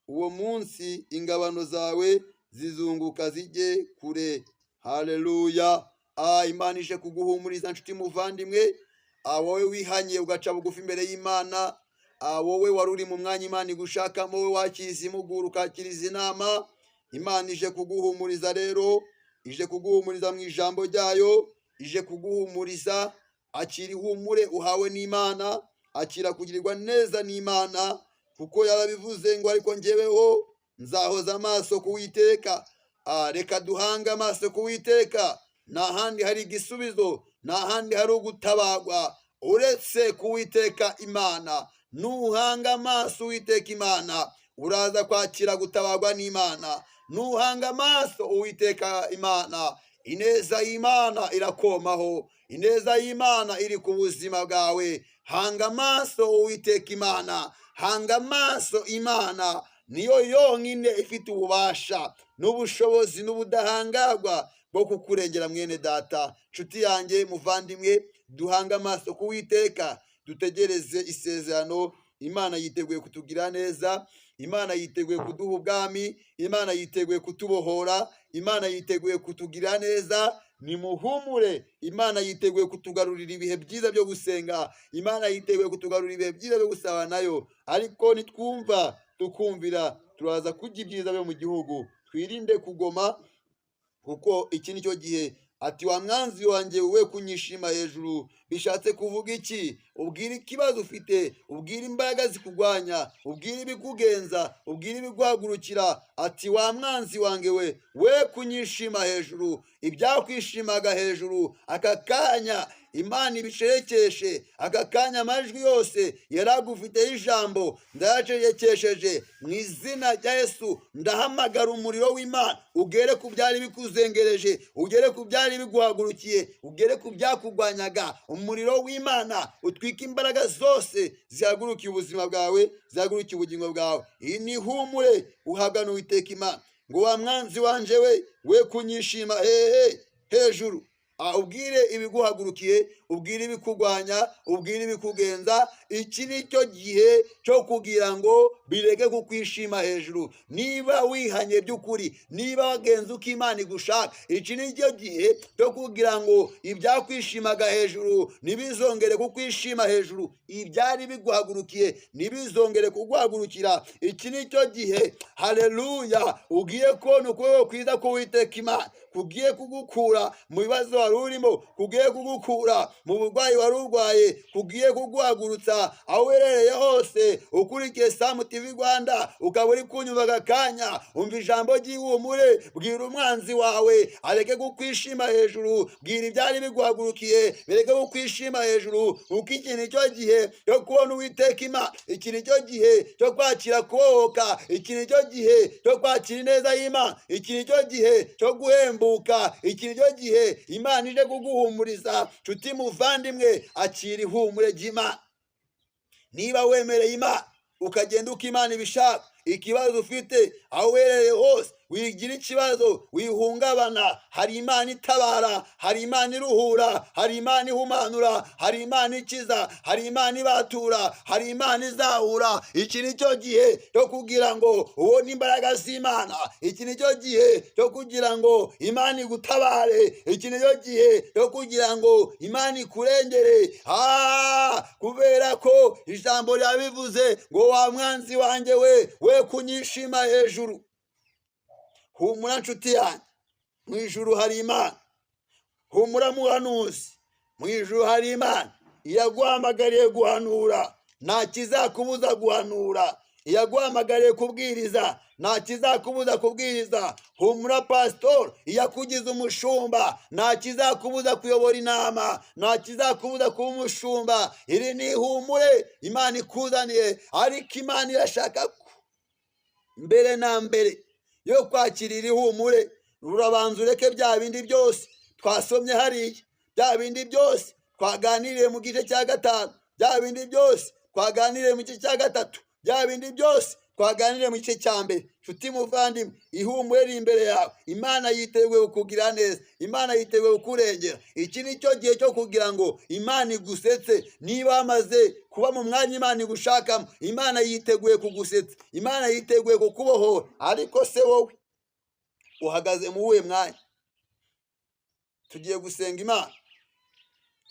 uwo munsi ingabano zawe zizunguka zijye kure. Haleluya! Imana ije kuguhumuriza, nshuti muvandimwe. Wowe wihanye ugaca bugufi imbere y'Imana, wowe wari uri mu mwanya Imana igushakamo, wowe wakiriza imugura ukakiriza inama, Imana ije kuguhumuriza. Rero ije kuguhumuriza mu ijambo ryayo, ije kuguhumuriza. Akira ihumure uhawe n'Imana, akira kugirirwa neza n'Imana, kuko yarabivuze ngo ariko njyeweho nzahoza amaso ku Uwiteka. Reka duhange amaso ku Uwiteka. Nta handi hari igisubizo, nta handi hari ugutabagwa uretse ku Uwiteka Imana. Nuhanga amaso Uwiteka Imana, uraza kwakira gutabagwa n'Imana. Nuhanga amaso Uwiteka Imana, ineza y'Imana irakomaho, ineza y'Imana iri ku buzima bwawe. Hanga amaso Uwiteka Imana, hanga amaso Imana, niyo yonyine ifite ububasha n'ubushobozi n'ubudahangarwa bwo kukurengera. Mwene data, nshuti yanjye, muvandimwe, duhanga amaso ku Uwiteka, dutegereze isezerano Imana yiteguye kutugira neza, Imana yiteguye kuduha ubwami, Imana yiteguye kutubohora, Imana yiteguye kutugira neza. Nimuhumure, Imana yiteguye kutugarurira ibihe byiza byo gusenga, Imana yiteguye kutugarurira ibihe byiza byo gusabana nayo. Ariko nitwumva tukumvira, turaza kurya ibyiza byo mu gihugu. Twirinde kugoma, kuko iki ni cyo gihe. Ati: "Wa mwanzi wanjye we, kunyishima hejuru." Bishatse kuvuga iki? Ubwira ikibazo ufite, ubwira imbaraga zikugwanya, ubwira ibikugenza, ubwira ibiguhagurukira. Ati: "Wa mwanzi wanjye we, we kunyishima hejuru." Ibyakwishimaga hejuru, aka kanya Imana ibicerekeshe. Aka kanya amajwi yose yaragufiteho ijambo ndayacecekesheje mu izina rya Yesu. Ndahamagara umuriro w'Imana ugere ku byari bikuzengereje, ugere ku byari biguhagurukiye, ugere ku byakugwanyaga. Umuriro w'Imana utwike imbaraga zose zihagurukiye ubuzima bwawe, zihagurukiye ubugingo bwawe. Iyi ni ihumure uhabwa n'Uwiteka Imana, ngo: "Wa mwanzi wanje we, we kunyishima hehe hejuru." Ubwire ibiguhagurukiye, ubwire ibikugwanya, ubwire ibikugenza. Iki ni cyo gihe cyo kugira ngo bireke kukwishima hejuru. Niba wihanye by'ukuri, niba wagenze uko Imana igushaka, iki ni cyo gihe cyo kugira ngo ibyakwishimaga hejuru ntibizongere kukwishima hejuru, ibyari biguhagurukiye ntibizongere kuguhagurukira. Iki ni cyo gihe, haleluya, ugiye kubona ukuboko kwiza k'Uwiteka Imana kugiye kugukura mu bibazo wari urimo, kugiye kugukura mu burwayi wari urwaye, kugiye kuguhagurutsa aho uherereye hose. Ukurikiye Samu TV Rwanda, ukaba uri kunyumva aka kanya, umva ijambo ry'ihumure. Bwira umwanzi wawe areke kukwishima hejuru. Bwira ibyari biguhagurukiye bireke kukwishima hejuru, kuko iki ni cyo gihe cyo kubona Uwiteka Imana. Iki ni cyo gihe cyo kwakira kubohoka. Iki ni cyo gihe cyo kwakira ineza y'Imana. Iki ni cyo gihe cyo guhembuka. Iki ni cyo gihe Imana ije kuguhumuriza. Nshuti muvandimwe, akira ihumure ry'Imana. Niba wemereye Imana, ukagenda uko Imana ibishaka, ikibazo ufite aho uherereye hose, wigira ikibazo, wihungabana. Hari Imana itabara, hari Imana iruhura, hari Imana ihumanura, hari Imana ikiza, hari Imana ibatura, hari Imana izahura. Iki ni cyo gihe cyo kugira ngo ubone imbaraga z'Imana. Iki ni cyo gihe cyo kugira ngo Imana igutabare. Iki ni cyo gihe cyo kugira ngo Imana ikurengere. Kubera ko ijambo ryabivuze ngo: "Wa mwanzi wanjye we, we kunyishima hejuru." Humura nshuti yanjye, mu ijuru hari Imana. Humura muhanuzi, mu ijuru hari Imana. Iyaguhamagariye guhanura, nta kizakubuza guhanura. Iyaguhamagariye kubwiriza, nta kizakubuza kubwiriza. Humura pasitori, iyakugize umushumba, nta kizakubuza kuyobora inama, nta kizakubuza kuba umushumba. Iri ni ihumure Imana ikuzaniye. Ariko Imana irashaka ko mbere na mbere yo kwakira iri humure, urabanza ureke bya bindi byose twasomye hariya, bya bindi byose twaganiriye mu gice cya 5, bya bindi byose twaganiriye mu gice cya 3, bya bindi byose twaganiriye mu gice cya 1. Nshuti muvandimwe, ihumure riri imbere yawe. Imana yiteguye kukugira neza, Imana yiteguye kukurengera. Iki ni cyo gihe cyo kugira ngo Imana igusetse. Niba wamaze kuba mu mwanya Imana igushakamo, Imana yiteguye kugusetsa, Imana yiteguye kukubohora. Ariko se wowe uhagaze mu wuhe mwanya? Tugiye gusenga Imana,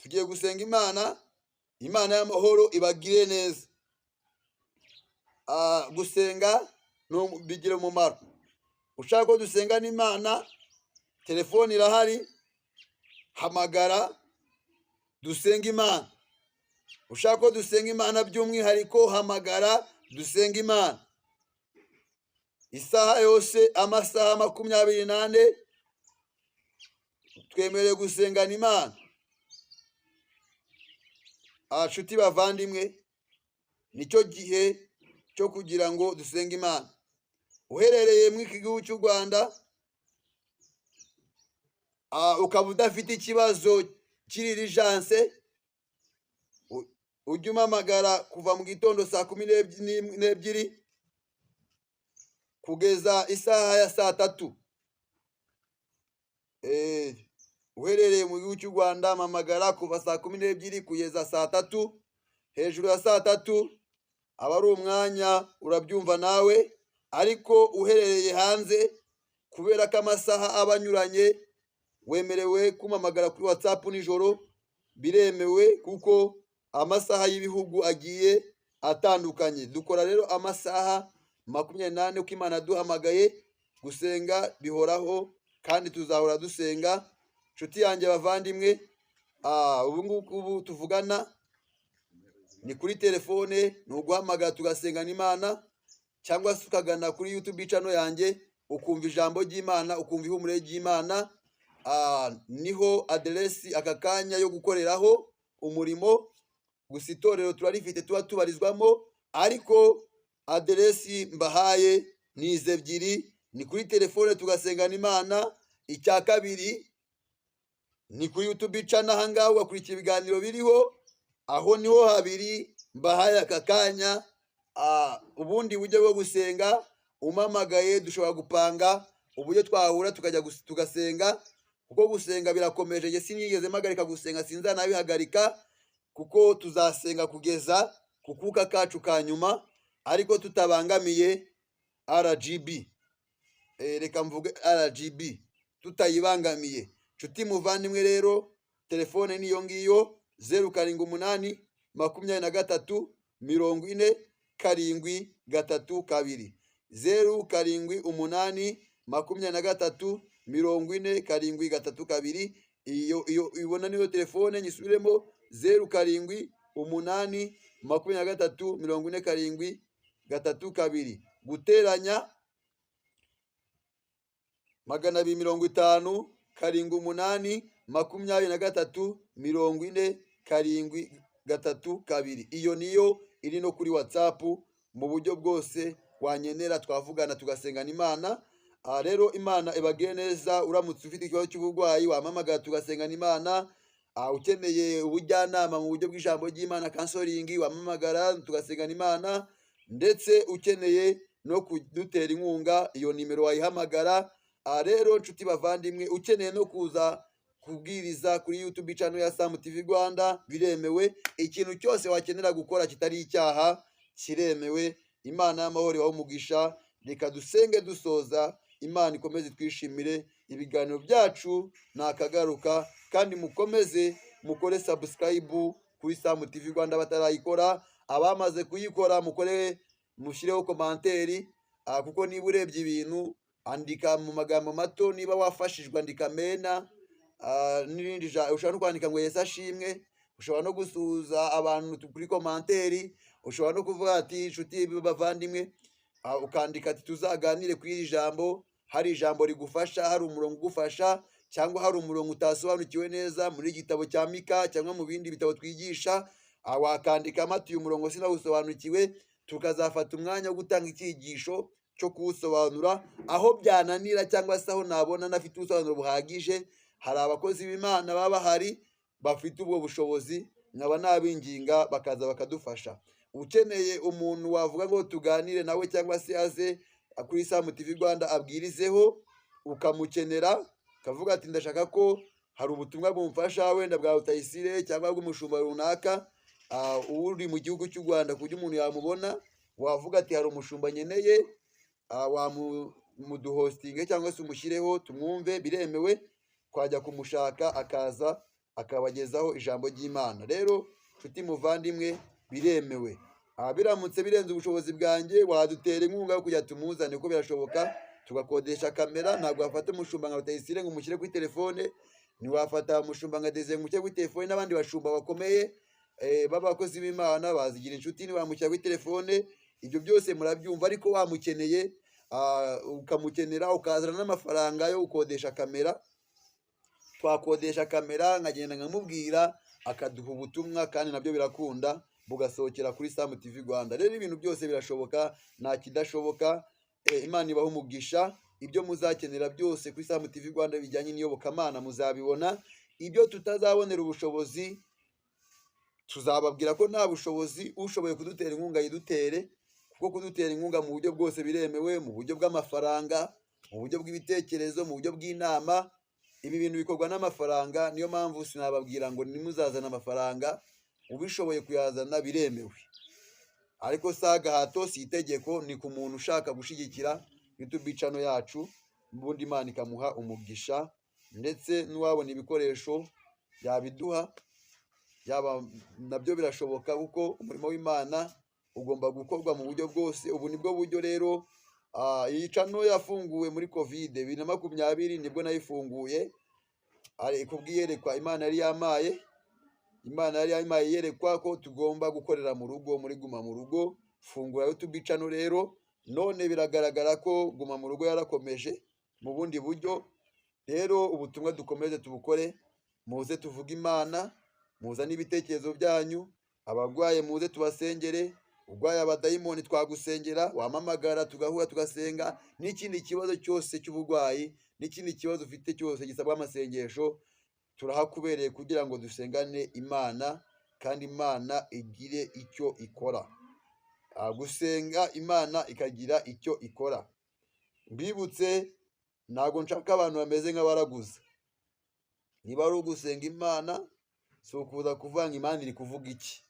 tugiye gusenga Imana. Imana y'amahoro ibagire neza. Gusenga bigira umumaro. Ushaka ko dusenga n'Imana, telefone irahari, hamagara dusenga Imana. Ushaka ko dusenga Imana by'umwihariko, hamagara dusenga Imana. Isaha yose, amasaha 24, twemerewe gusengana Imana. Abashuti bavandimwe, nicyo gihe cyo kugira ngo dusenge Imana. Uherereye muri iki gihugu cy'u Rwanda, ukaba udafite ikibazo kiri urgence, ujye umpamagara kuva mu gitondo saa 12 kugeza isaha ya saa 3. Uherereye mu gihugu cy'u Rwanda, mpamagara kuva saa 12 kugeza saa 3. Hejuru ya saa 3. Aba ari umwanya, urabyumva nawe, ariko uherereye hanze, kubera ko amasaha aba anyuranye, wemerewe kumpamagara kuri WhatsApp nijoro, biremewe kuko amasaha y'ibihugu agiye atandukanye. Dukora rero amasaha 24 uko Imana yaduhamagaye. Gusenga bihoraho kandi tuzahora dusenga. Nshuti yanjye, bavandimwe, ubu ngubu tuvugana ni kuri telefone, ni uguhamagara tugasengana Imana, cyangwa se ukagana kuri YouTube channel yanjye, ukumva ijambo ry'Imana, ukumva ihumure ry'Imana. Niho aderesi aka kanya yo gukoreraho umurimo. Gusa itorero turarifite tuba tubarizwamo, ariko aderesi mbahaye ni izi ebyiri: ni kuri telefone tugasengana Imana, icya kabiri ni kuri YouTube channel, ahangaha ugakurikira ibiganiro biriho. Aho niho habiri mbahaye aka kanya. Ubundi buryo bwo gusenga, umpamagaye dushobora gupanga uburyo twahura tukajya tugasenga, kuko gusenga birakomeje. Njye sinigeze mpagarika gusenga, sinzanabihagarika, kuko tuzasenga kugeza ku kuka kacu ka nyuma, ariko tutabangamiye RGB. Reka mvuge RGB tutayibangamiye. Nshuti muvandimwe, rero telefone niyo ngiyo: 0782340732. 0782340732. Iyo ibona niyo telefone. Nyisubiremo: 0782340732. Guteranya 250 78 23 40 7 3 2. Iyo niyo iri no kuri WhatsApp. Mu buryo bwose wanyenera twavugana tugasengana Imana. Aha rero Imana ibagire neza. Uramutse ufite ikibazo cy'uburwayi, wampamagara tugasengana Imana. Ukeneye ubujyanama mu buryo bw'ijambo ry'Imana, counseling, wampamagara tugasengana Imana. Ndetse ukeneye no kudutera inkunga, iyo nimero wayihamagara. Aha rero, nshuti bavandimwe, ukeneye no kuza kubwiriza kuri YouTube channel ya Sam TV Rwanda, biremewe. Ikintu cyose wakenera gukora kitari icyaha kiremewe. Imana y'amahoro ibahe umugisha. Reka dusenge dusoza. Imana ikomeze twishimire ibiganiro byacu, nakagaruka. Kandi mukomeze mukore subscribe kuri Sam TV Rwanda batarayikora. Abamaze kuyikora, mukore, mushyireho commentaire, kuko niba urebye ibintu, andika mu magambo mato. Niba wafashijwe, andika amena, n'irindi ushobora no kwandika ngo "Yesu ashimwe". Ushobora no gusuhuza abantu kuri commentaire, ushobora no kuvuga ati "Inshuti bavandimwe", ukandika ati "Tuzaganire kuri iri jambo". Hari ijambo rigufasha, hari umurongo ugufasha, cyangwa hari umurongo utasobanukiwe neza muri igitabo cya Mika cyangwa mu bindi bitabo twigisha, wakandikamo ati "Uyu murongo sinawusobanukiwe", tukazafata umwanya wo gutanga icyigisho cyo kuwusobanura. Aho byananira cyangwa se aho nabona ntafite ubusobanuro buhagije, hari abakozi b'Imana baba bahari bafite ubwo bushobozi, nkaba nabinginga bakaza bakadufasha. Ukeneye umuntu wavuga ngo tuganire nawe, cyangwa se aze kuri Sam TV Rwanda abwirizeho, ukamukenera ukavuga ati "Ndashaka ko hari ubutumwa bumfasha, wenda bwa Rutayisire cyangwa bw'umushumba runaka", uri mu gihugu cy'u Rwanda, ku buryo umuntu yamubona, wavuga ati "Hari umushumba nkeneye, wamuduhostinge cyangwa se umushyireho tumwumve", biremewe. Twajya kumushaka akaza akabagezaho ijambo ry'Imana. Rero nshuti muvandimwe, biremewe. Biramutse birenze ubushobozi bwanjye, wadutera inkunga yo kujya tumuzane, kuko birashoboka, tugakodesha kamera. Ntabwo wafata umushumba nka Rutayisire ngo umushyire kuri telefone, ntiwafata umushumba nka Desire ngo umushyire kuri telefone, n'abandi bashumba bakomeye, b'abakozi b'Imana bazigira inshuti, ntiwamushyira kuri telefone. Ibyo byose murabyumva. Ariko wamukeneye, ukamukenera, ukazana n'amafaranga yo gukodesha kamera, twakodesha kamera nkagenda nkamubwira akaduha ubutumwa, kandi nabyo birakunda, bugasohokera kuri Sam TV Rwanda. Rero ibintu byose birashoboka, nta kidashoboka. Imana ibahe umugisha. Ibyo muzakenera byose kuri Sam TV Rwanda bijyanye n'iyobokamana muzabibona. Ibyo tutazabonera ubushobozi, tuzababwira ko nta bushobozi. Ushoboye kudutera inkunga yidutere, kuko kudutera inkunga mu buryo bwose biremewe, mu buryo bw'amafaranga, mu buryo bw'ibitekerezo, mu buryo bw'inama. Ibi bintu bikorwa n'amafaranga, niyo mpamvu sinababwira ngo nimuzazane amafaranga. Ubishoboye kuyazana biremewe. Ariko si agahato, si itegeko, ni ku muntu ushaka gushyigikira YouTube channel yacu, ubundi Imana ikamuha umugisha. Ndetse n'uwabona ibikoresho yabiduha, yaba nabyo birashoboka, kuko umurimo w'Imana ugomba gukorwa mu buryo bwose. Ubu nibwo buryo rero. Iyi channel yafunguwe muri Covid 2020, nibwo nayifunguye ari kubwiyerekwa Imana yari yamaye. Imana yari yamaye iyerekwa ko tugomba gukorera mu rugo muri guma mu rugo, fungura YouTube channel. Rero none biragaragara ko guma mu rugo yarakomeje mu bundi buryo. Rero ubutumwa dukomeze tubukore, muze tuvuge Imana, muzane ibitekerezo byanyu. Abarwaye muze tubasengere, urwaye abadayimoni twagusengera, wamamagara tugahura tugasenga, n'ikindi kibazo cyose cy'uburwayi, n'ikindi kibazo ufite cyose gisabwa amasengesho, turahakubereye kugira ngo dusengane Imana kandi Imana igire icyo ikora. Gusenga Imana ikagira icyo ikora. Mbibutse, ntabwo nshaka abantu bameze nk'abaraguza. Niba ari ugusenga Imana, si ukuza kuvanga Imana iri kuvuga iki,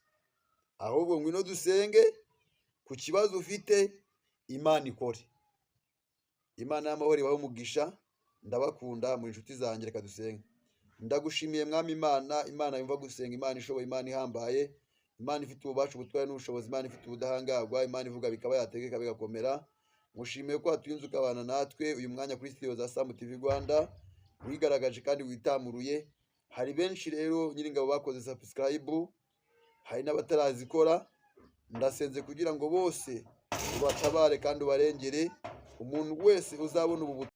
ahubwo ngwino dusenge ku kibazo ufite, Imana ikore. Imana y'amahoro ibahe umugisha. Ndabakunda, muri inshuti zanjye. Reka dusenge. Ndagushimiye Mwami Imana, Imana yumva gusenga, Imana ishoboye, Imana ihambaye, Imana ifite ububasha, ubutware n'ubushobozi, Imana ifite ubudahangarwa, Imana ivuga bikaba, yategeka bigakomera. Mushimiye ko waturinze ukabana natwe uyu mwanya kuri studio za Sam TV Rwanda, wigaragaje kandi witamuruye. Hari benshi rero Nyiringabo bakoze subscribe, hari n'abatarazikora. Ndasenze kugira ngo bose ubatabare kandi ubarengere. Umuntu wese uzabona ubu